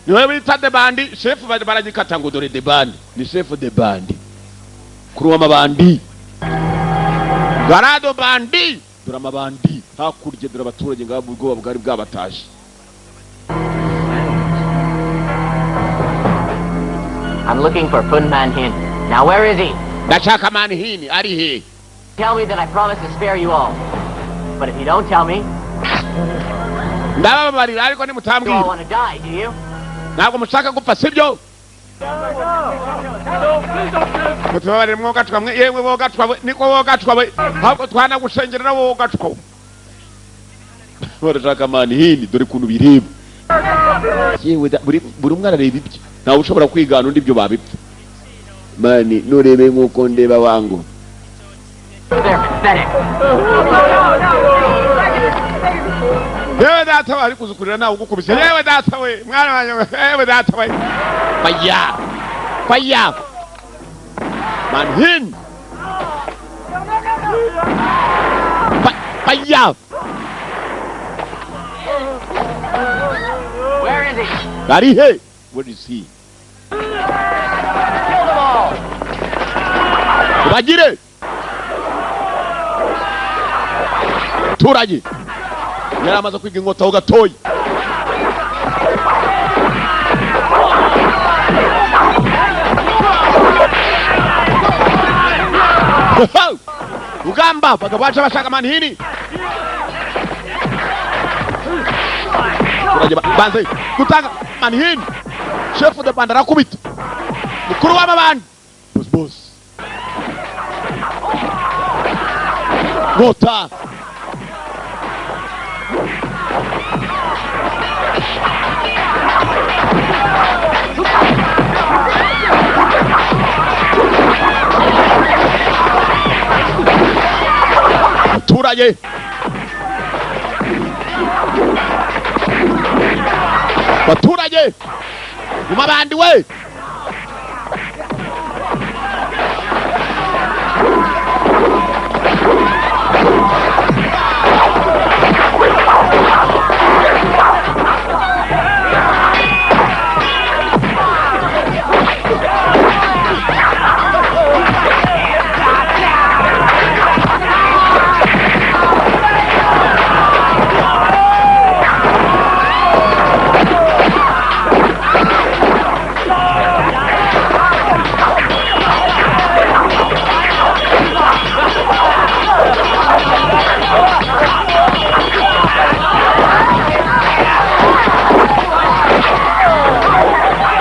[SPEAKER 4] niwe bita de bandi chef, baragikata ngo dore de bande ni chef de bande, kuri w'amabandi garado bandi. Dore amabandi hakurya, dore abaturage ngabo ubwoba bwari bwabataje.
[SPEAKER 2] I'm looking for Fun Man Hin. Now where is he?
[SPEAKER 4] Ndashaka Manhin, ari he?
[SPEAKER 2] Tell me that I promise to spare you all. But if you don't tell me,
[SPEAKER 4] Ndababarira, ariko
[SPEAKER 2] you all
[SPEAKER 4] nimutambwira.
[SPEAKER 2] want to die, do you?
[SPEAKER 4] Ntabwo mushaka gupfa, sibyo? Mutubabarire mwogacwa mwe, yewe wogacwa we, niko wogacwa we, ahubwo twanagushengerera wogacwa we. Barashaka Manihini, dore ukuntu bireba. Yewe da, buri umwe arareba ibye, ntawe ushobora kwigana undi, ibyo babipfa. Mani nurebe nk'uko ndeba wangu.
[SPEAKER 3] They're pathetic.
[SPEAKER 4] Yewe data we, ari kuzukurira nawe ugukubise. Yewe data we, mwana wanjye we, yewe data we, faya faya Manhin faya.
[SPEAKER 3] Where is he?
[SPEAKER 4] Ari he? Where is he?
[SPEAKER 3] Kill them all!
[SPEAKER 4] Bagire turage yari amaze kwiga inkota ho gatoya. Rugamba bagabo baje bashaka Manihini. Turage banze gutanga Manihini, chef de bande arakubita mukuru w'amabandi, boss boss nkota. Abaturage, abaturage mu mabandi we.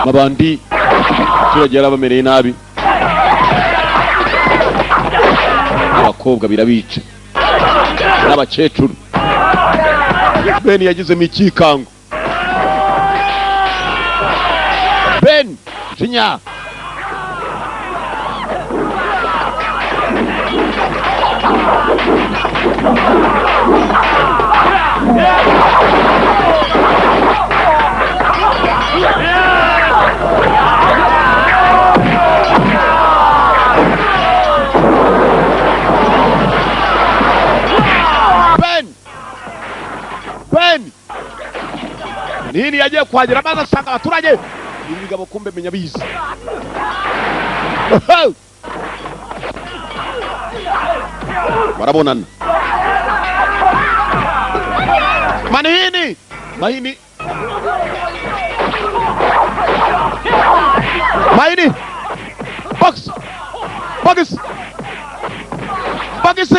[SPEAKER 4] Mabandi abaturage yarabamereye nabi, abakobwa birabica n'abakecuru. Ben yagizemo ikikango. Ben jinya. Ben Ben Nini yagiye kuhagera maze asanga abaturage ibi bigabo, kumbe menya bizi. Barabonana. Manihini Mahini Mahini, box box box,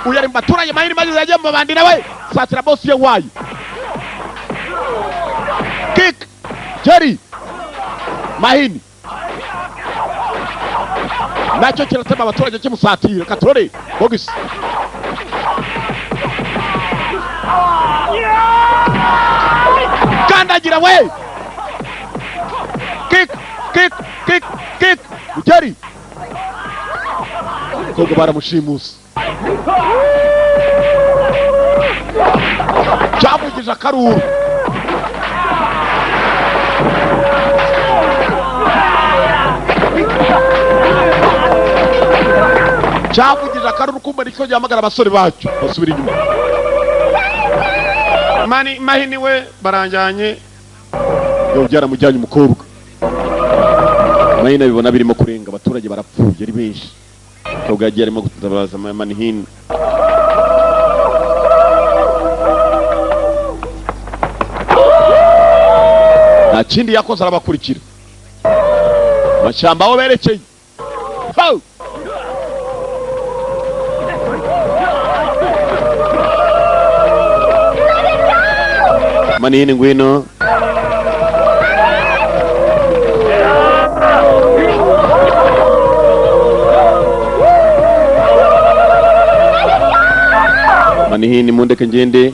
[SPEAKER 4] uyu ari mu baturage. Mahini maze yagiye mu bandi nawe satira boss ye wayo. Kick Jerry Mahini nacyo kiratema abaturage kimusatira katorore box. Kandagira we, kick kick kick kick Jerry, kobwa baramushimusa cyavugije akaruru. Cyavugije akaruru, kumba nicyo gihamagara abasore bacyo basubira inyuma. Mani Mahini we baranjanye, yo byaramujyanye umukobwa. Mahini abibona birimo kurenga, abaturage barapfuye ari benshi. Umukobwa yagiye arimo gutabaza Manihini. Nta kindi yakoze arabakurikira mashyamba aho berekeye. Ho! Manihini ngwino. Manihini mundeke ngende.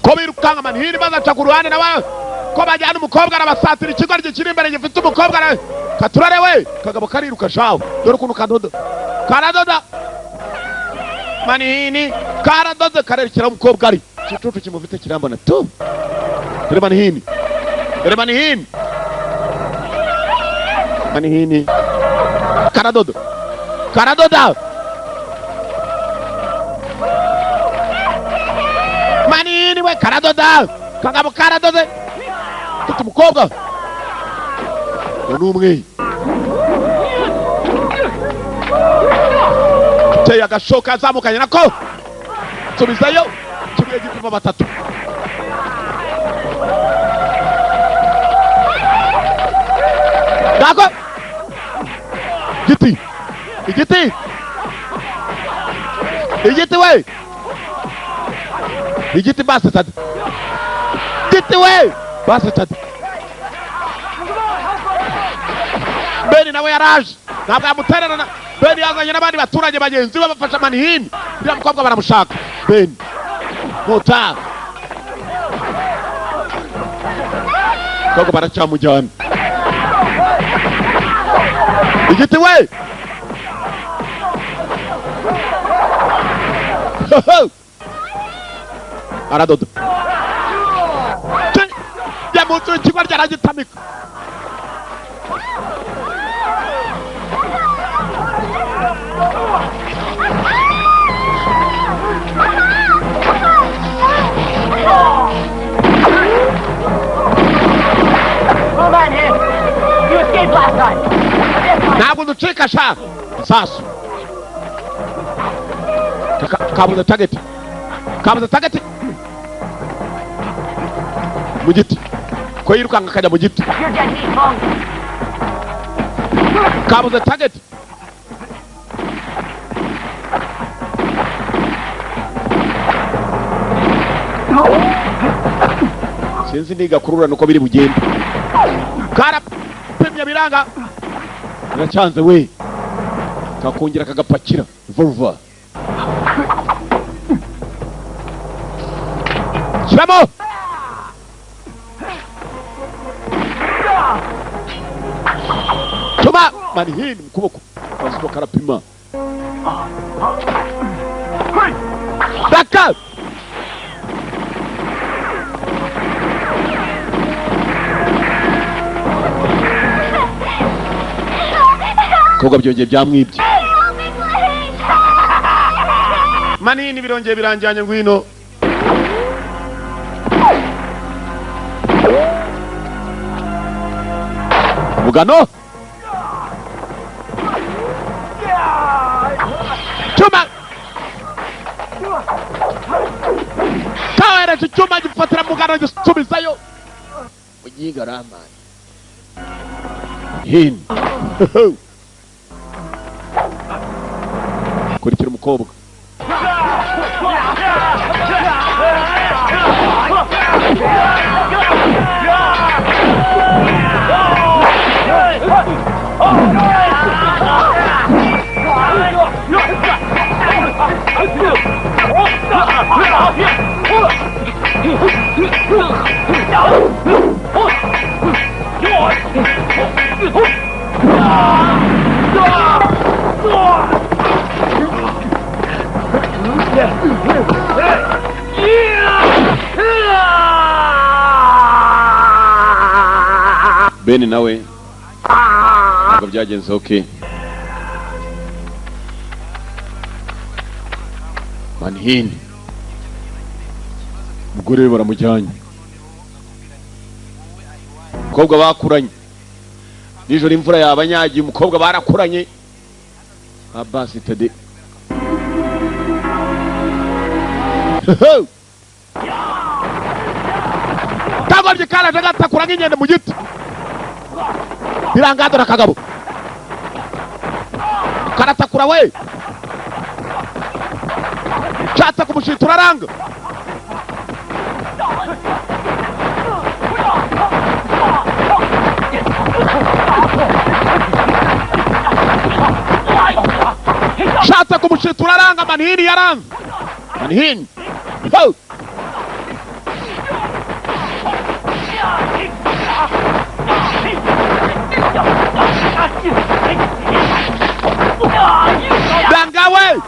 [SPEAKER 4] Ko birukanga Manihini bazaca ku ruhande nawe ko bajyana umukobwa arabasatira ikigo kiri imbere gifite umukobwa katurare we kagabo kariruka shawo dore ukuntu kadoda karadoda Manihini karadoda karerekera umukobwa ari igicucu kimufite kirambona tu. Dore Manihini, dore Manihini, Manihini karadoda karadoda Manihini we karadoda kagabo karadoze mfite umukobwa n'umwe teye agashoka azamukanye nako nsubizayo kimwe gipima batatu ngako giti igiti igiti we igiti basi tadi giti we basi tadi. Beni nawe yaraje ntabwo yamutererana. Beni yazanye n'abandi baturage bagenzi be bafasha Manihini uriya mukobwa baramushaka. Beni mota mukobwa baracyamujyana igiti we aradoda yamunsi w'ikigo ryaragitamika. Ntabwo ducika sha sasu kabuze target kabuze target mu giti ko yirukanka akajya mu giti kabuze target. Sinzi nigakurura nuko biri bugende karapimye biranga biracyanze we kakongera kagapakira vuba shyiramo tuma Manihini mu kuboko kazuba karapima daka koga byongeye byamwibye Manihini birongeye biranjyanye ngwino mugano cyuma kawereje icyuma gifatira mugano gisubizayo mugiga ramaye hino kurikira umukobwa Beni nawe ntabwo byagenze okay. Manihini umugore we baramujyanye umukobwa bakuranye nijoro imvura yabanyagiye umukobwa barakuranye Abasi tade kagorye karaje gatakura nk'inyende mu giti birangadora kagabo karatakura we nshatse kumushitura aranga Gushitura aranga. Manhini yaranze Manhini. Ho! Dangawe.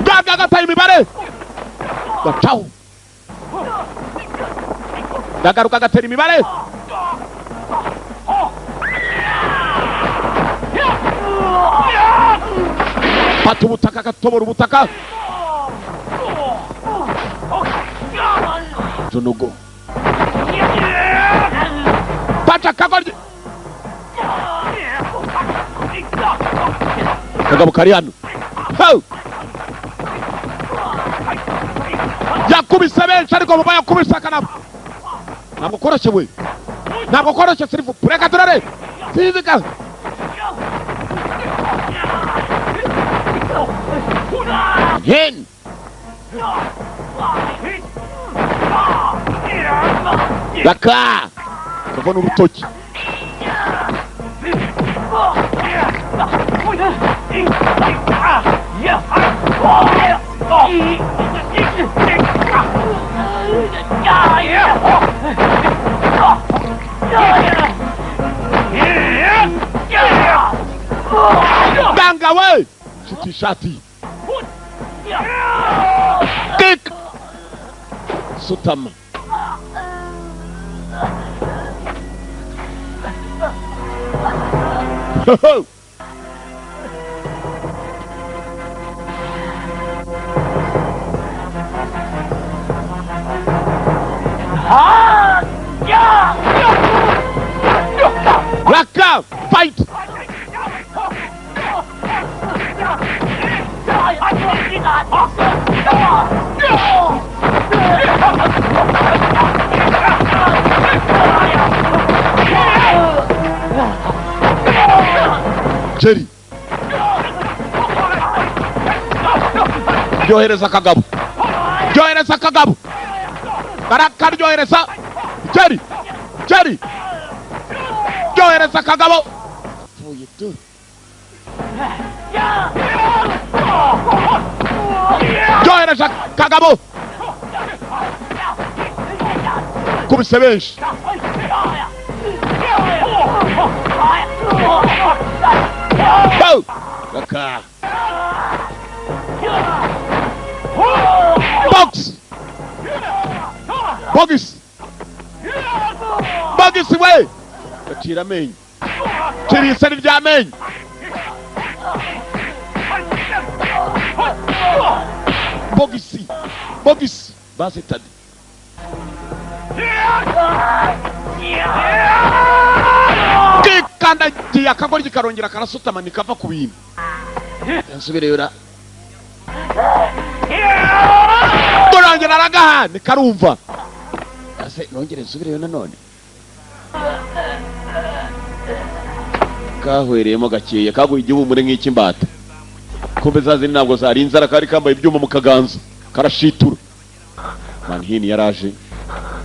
[SPEAKER 4] Gaga gataye imibare, gacaho, ndagaruka agatera imibare. Fata ubutaka, agatobora ubutaka. Junugo paca kagoryi. Kagabo kari hano. Ho! Yakubise benshi, ariko muba yakubise akanabo ntabwo koroshye we, ntabwo koroshye. Sirifu reka turare sinzika. Hin Raka kavana urutoki. Banga we shiti shati kick sutama. Ho ho! Raka fight. Jerry ryohereza akagabo, ryohereza akagabo, barakaryohereza. Jerry, Jerry, ryohereza akagabo. Pfuye tu. Ryohereza akagabo, kubise benshi. Go! Raka. Box! Bogis! Bogis we! Gacira amenyo. Cira isari ry'amenyo. Bogisi! Bogisi! Basetade. Kikandagiye akagoryi karongera karasutama nikava ku bintu. Nsubireyo ra. Turongera aragaha nikarumva. Ase nongere nsubireyo nanone. Kahwereyemo gakeya kaguye igihumure nk'icy'imbata. Kumbe za zindi ntabwo zari inzara, kari kambaye ibyuma mu kaganza karashitura. Manhini yaraje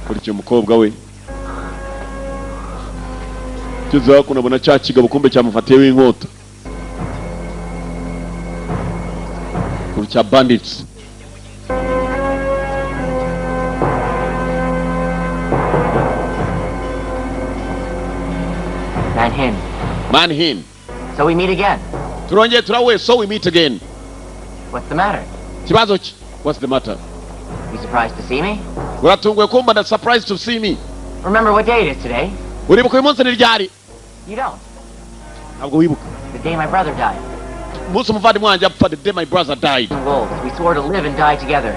[SPEAKER 4] kurikiye umukobwa we. Kiza kunabona cya kigabo kumbe cyamufatiye w'inkota. Kuri cya bandits.
[SPEAKER 2] Manhin.
[SPEAKER 4] Manhin.
[SPEAKER 2] So we meet again.
[SPEAKER 4] Turongeye turawe, so we meet again.
[SPEAKER 2] What's the matter?
[SPEAKER 4] Kibazo ki? What's the matter?
[SPEAKER 2] You surprised to see me?
[SPEAKER 4] Uratunguwe kumba na surprised to see me.
[SPEAKER 2] Remember what day it is today?
[SPEAKER 4] Uribuka uyu munsi ni ryari?
[SPEAKER 2] You don't.
[SPEAKER 4] Ntabwo wibuka.
[SPEAKER 2] The day my brother died.
[SPEAKER 4] Umunsi umuvandimwe wanjye apfa, the day my brother died.
[SPEAKER 2] Wolves, we swore to live and die together.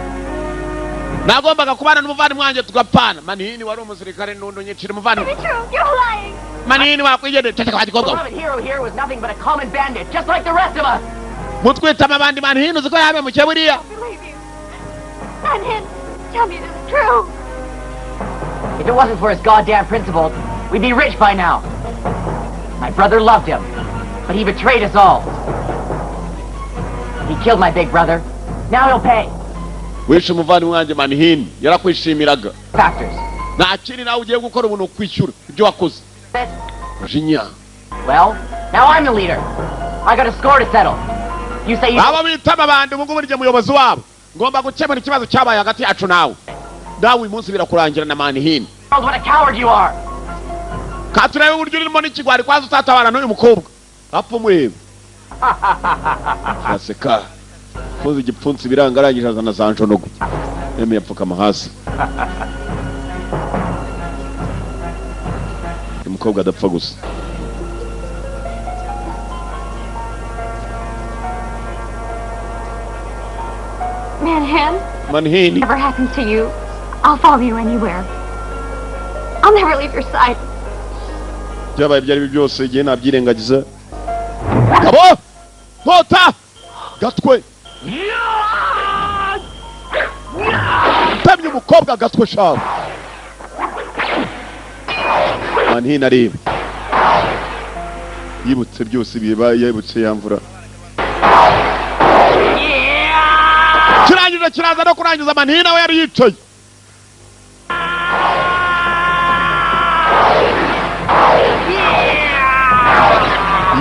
[SPEAKER 4] Nagombaga kubana n'umuvandimwe wanjye tugapfana. Manhini wari umusirikare nundu nyicira umuvandimwe.
[SPEAKER 5] You're lying.
[SPEAKER 4] Manhini wakwigendera ceceka wa gikobwa.
[SPEAKER 2] The beloved hero here was nothing but a common bandit, just like the rest of us.
[SPEAKER 4] Mutwitama abandi. Manhini uzi ko yabemukiye buriya.
[SPEAKER 5] Manhin, tell me this is true.
[SPEAKER 2] If it wasn't for his goddamn principles, we'd be rich by now. My brother loved him, but he betrayed us all. He killed my big brother. Now he'll pay.
[SPEAKER 4] Wishe umuvandimwe wanjye Manihini, yarakwishimiraga.
[SPEAKER 2] Factors.
[SPEAKER 4] Nta kindi nawe ugiye gukora ubu, ni ukwishyura ibyo wakoze. Jinya.
[SPEAKER 2] Well, now I'm the leader. I got a score to settle. You say you
[SPEAKER 4] Abo bitama abandi, ubu ngubu ni muyobozi wabo, ngomba gukemura ikibazo cyabaye hagati yacu nawe. Nawe uyu munsi birakurangira na Manihini.
[SPEAKER 2] What a coward you are.
[SPEAKER 4] Ka turebe uburyo urimo n'ikigwari, kwaza utatabara n'uyu mukobwa apfa umureba araseka. Funze igipfunsi biranga, arangije azana za njonogo, yemeye apfukama hasi. Uyu mukobwa adapfa gusa.
[SPEAKER 5] Manhan,
[SPEAKER 4] Manihini.
[SPEAKER 5] Whatever happens to you, I'll follow you anywhere. I'll never leave your side.
[SPEAKER 4] Byabaye ibyo ari byo byose, igihe nabyirengagiza. Gabo nkota gatwe temye umukobwa gatwe shawe. Manihini areba, yibutse byose bibaye, yibutse ya mvura. Kirangije kiraza no kurangiza. Manihini we yari yicaye.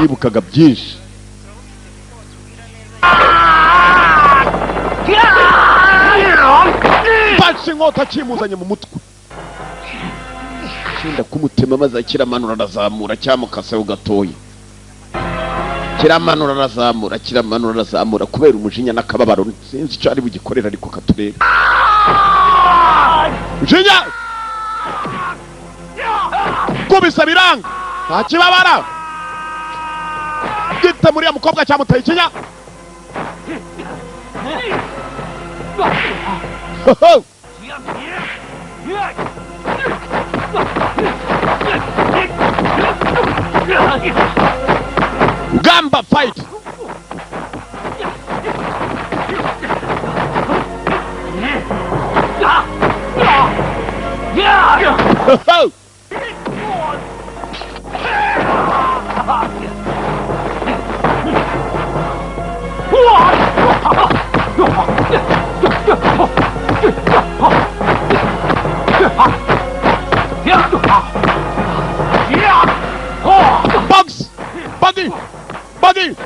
[SPEAKER 4] Yibukaga byinshi. Mfashe inkota kimuzanye mu mutwe, cyenda kumutema, maze kiramanura arazamura, cyamukaseho gatoya, kiramanura arazamura, kiramanura arazamura, kubera umujinya n'akababaro. Sinzi icyo ari bugikorera, ariko katurebe. Umujinya kubisa biranga, nta kibabara gite muri ya mukobwa, cyamuteye ikinya. Ho! Gamba fight. Ho! Bugs! Buggy! Buggy!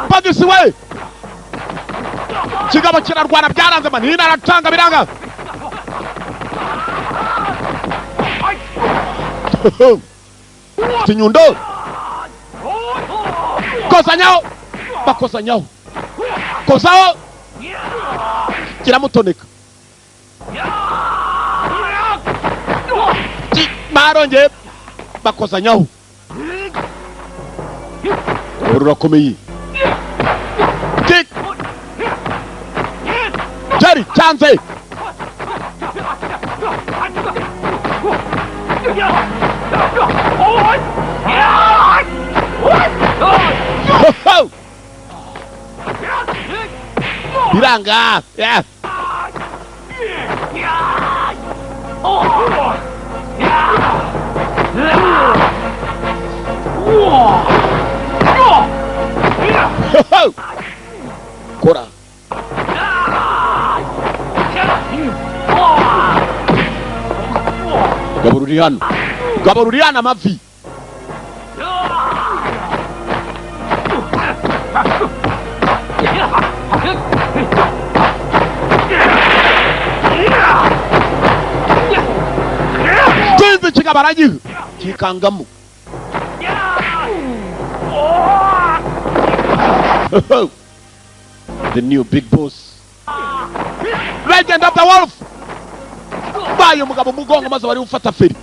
[SPEAKER 4] Buggy si we! Kigabo kirarwana byaranze, Manini aracanga biranga. Ufite inyundo. Kozanyaho! Bakozanyaho. Kozaho! Kiramutoneka. Barongeye bakozanyaho. Rurakomeye. Kick! Jerry cyanze. Ho, ho! Biranga. Yeah. Ho, ho! Kora. Gabo ruri hano. Gabo ruri hano amavi. Kinzi kigabo aragiha. Kikangamo. Ho, ho! The new big boss. Legend of the Wolf. Baye umugabo mugongo, maze bari ufata feri.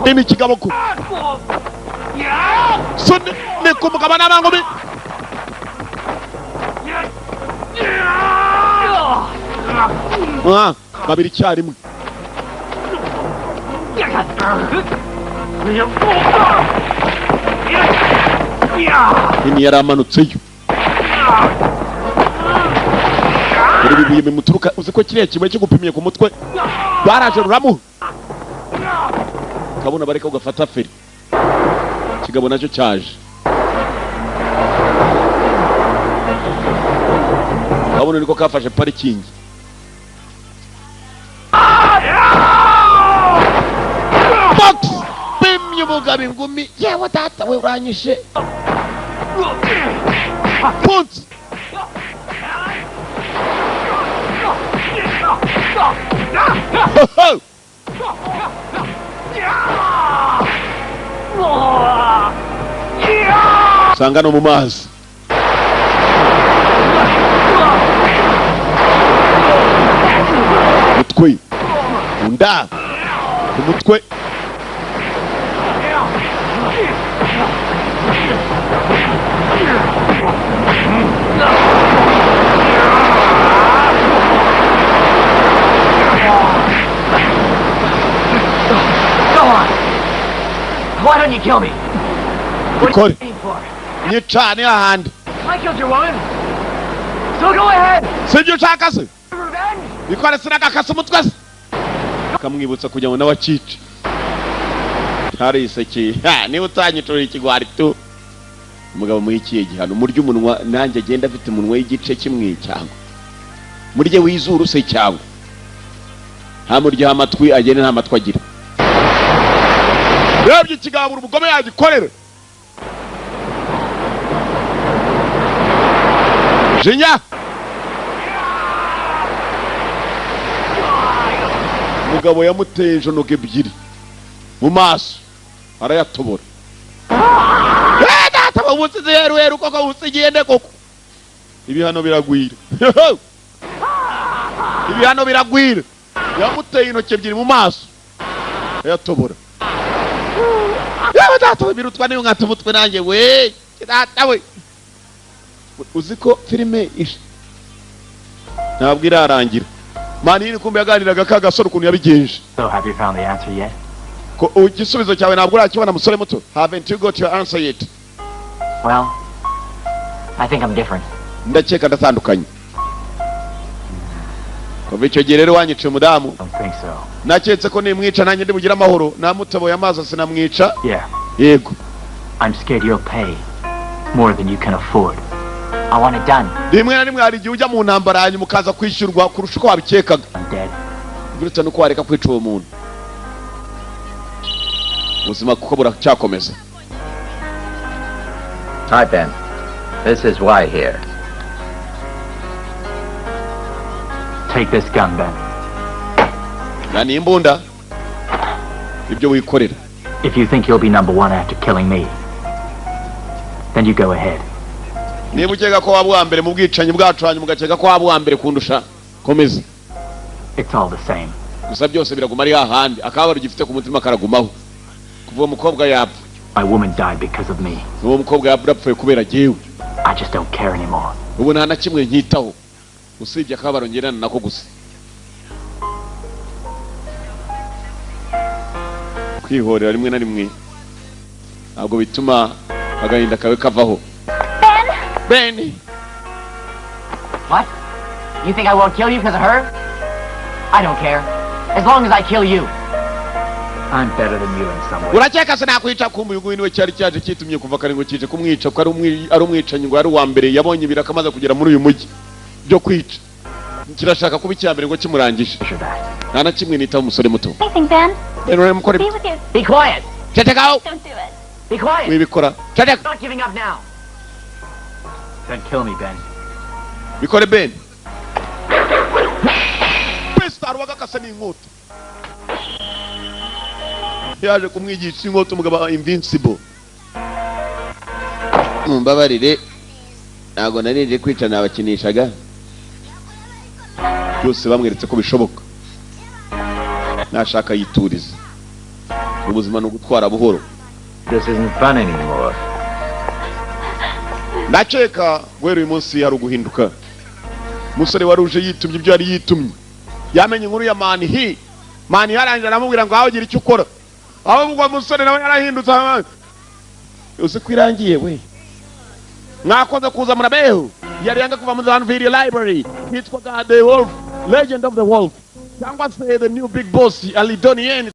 [SPEAKER 4] Nini kigabo ku. Suni ni ku mugabo n'abangumi. Ah, babiri icyarimwe. Nini yaramanutseyo. Dore ibibuye bimuturuka, uzi ko kiriya kibuye kigupimiye ku mutwe baraje ruramuha. Kabona bareka ugafata feri. Kigabo nacyo cyaje. Kabone niko kafashe parikingi. Box pimye umugabo ingumi. Yewe data we, uranyishe. Punch. Ho, ho! Sanga no mu mazi. Mutwe unda ku mutwe.
[SPEAKER 3] Go on. Why don't you kill me? What are
[SPEAKER 4] Bikore.
[SPEAKER 3] you waiting for?
[SPEAKER 4] Nyicane hahandi.
[SPEAKER 3] I killed your woman. So go ahead.
[SPEAKER 4] Sibyo ushaka se?
[SPEAKER 3] Revenge.
[SPEAKER 4] Bikore, sinagakase umutwe se akamwibutsa kugira ngo nawe akice. Ntariseke. Ha, niba utanyicurira ikigwari tu. Umugabo muha ikihe gihano? Murye umunwa, nanjye agenda afite umunwa w'igice kimwe, cyangwa murye w'izuru se, cyangwa ntamuryeho amatwi, agende nta matwi agira. Rebye ikigabura ubugome yagikorera jinya. Umugabo yamuteye ijonoga ebyiri mu maso, arayatobora. Eh, data ubusizi heru heru koko usigiye nde koko? Ibihano biragwira, ibihano biragwira. Yamuteye intoki ebyiri mu maso, arayatobora. Yewe data we, birutwa niyo nkata umutwe nanjye we. Data we, uzi ko filime ntabwo irarangira mani yini? Kumbe yaganiraga ka gasore ukuntu yabigenje.
[SPEAKER 3] So have you found the answer yet?
[SPEAKER 4] Ko igisubizo cyawe ntabwo urakibona, musore muto? Haven't you got your answer yet?
[SPEAKER 2] Well, I think I'm different.
[SPEAKER 4] Ndakeka ndatandukanye. Kuva icyo gihe rero wanyiciye umudamu,
[SPEAKER 3] Don't think so.
[SPEAKER 4] naketse ko nimwica nanjye ndibugire amahoro. Namutaboye amaso sinamwica.
[SPEAKER 3] Yeah.
[SPEAKER 4] Yego.
[SPEAKER 3] I'm scared you'll pay more than you can afford.
[SPEAKER 2] I want it done.
[SPEAKER 4] Rimwe na rimwe hari igihe ujya mu ntambara, hanyuma ukaza kwishyurwa kurusha uko wabikekaga.
[SPEAKER 3] I'm dead.
[SPEAKER 4] Uretse nuko wareka kwica uwo muntu, ubuzima kuko buracyakomeza.
[SPEAKER 6] Hi, Ben. This is White here.
[SPEAKER 3] Take this gun, Ben.
[SPEAKER 4] Na ni imbunda ibyo wikorera.
[SPEAKER 3] If you think you'll be number one after killing me, then you go ahead.
[SPEAKER 4] Niba ukeka ko waba uwa mbere mu bwicanyi bwacu, hanyuma ugakeka ko waba uwa mbere kundusha, komeza.
[SPEAKER 3] It's all the same.
[SPEAKER 4] Gusa byose biraguma ari hahandi, akababaro ugifite ku mutima karagumaho kuva uwo mukobwa yapfa.
[SPEAKER 3] My woman died because of me.
[SPEAKER 4] Uwo mukobwa yapfa, yapfuye kubera jyewe.
[SPEAKER 3] I just don't care anymore.
[SPEAKER 4] Ubu nta na kimwe nkitaho usibye akababaro ngerana nako gusa. Kwihorera rimwe na rimwe ntabwo bituma agahinda kawe kavaho.
[SPEAKER 5] Ben!
[SPEAKER 4] Ben.
[SPEAKER 2] What? You think I won't kill you because of her? I don't care. As long as I kill you.
[SPEAKER 3] I'm better than you in some ways.
[SPEAKER 4] Urakeka se nakwica? Kumva uyu nguyu niwe cyari cyaje cyitumye kuva kare ngo kije kumwica, ko ari umwicanyi, ngo ari uwa mbere yabonye ibiraka amaze kugera muri uyu mujyi byo kwica. Kirashaka kuba icya mbere ngo kimurangije.
[SPEAKER 3] Measure that.
[SPEAKER 4] Nta na kimwe nitaho, umusore muto.
[SPEAKER 5] Anything, Ben?
[SPEAKER 4] Rero uramukora.
[SPEAKER 5] Be with you.
[SPEAKER 2] Be quiet.
[SPEAKER 4] Cecekaho.
[SPEAKER 5] Don't do it.
[SPEAKER 2] Be quiet.
[SPEAKER 4] Wibikora, ceceka.
[SPEAKER 2] Not giving up now.
[SPEAKER 3] Then kill me, Ben.
[SPEAKER 4] Bikore, Ben. Pesitari wagakase n'inkota yaje kumwigisha inkota. Umugabo aba invincible. Mumbabarire, ntabwo narije kwica, nabakinishaga. Byose bamweretse ko bishoboka nashaka yiturize. Ubuzima ni ugutwara buhoro.
[SPEAKER 6] This isn't fun anymore.
[SPEAKER 4] Ndakeka guhera uyu munsi hari uguhinduka. Umusore wari uje yitumye ibyo yari yitumye, yamenye inkuru ya Manihi. Manihi arangije aramubwira ngo aho gira icyo ukora. Aho ubwo musore nawe yarahindutse. Uzi ko irangiye we? Mwakoze kuza murabeho. Yari yanga kuva muri Van Video Library, yitwaga The Wolf, Legend of the Wolf, cyangwa se The New Big Boss Ali Donnie Yen.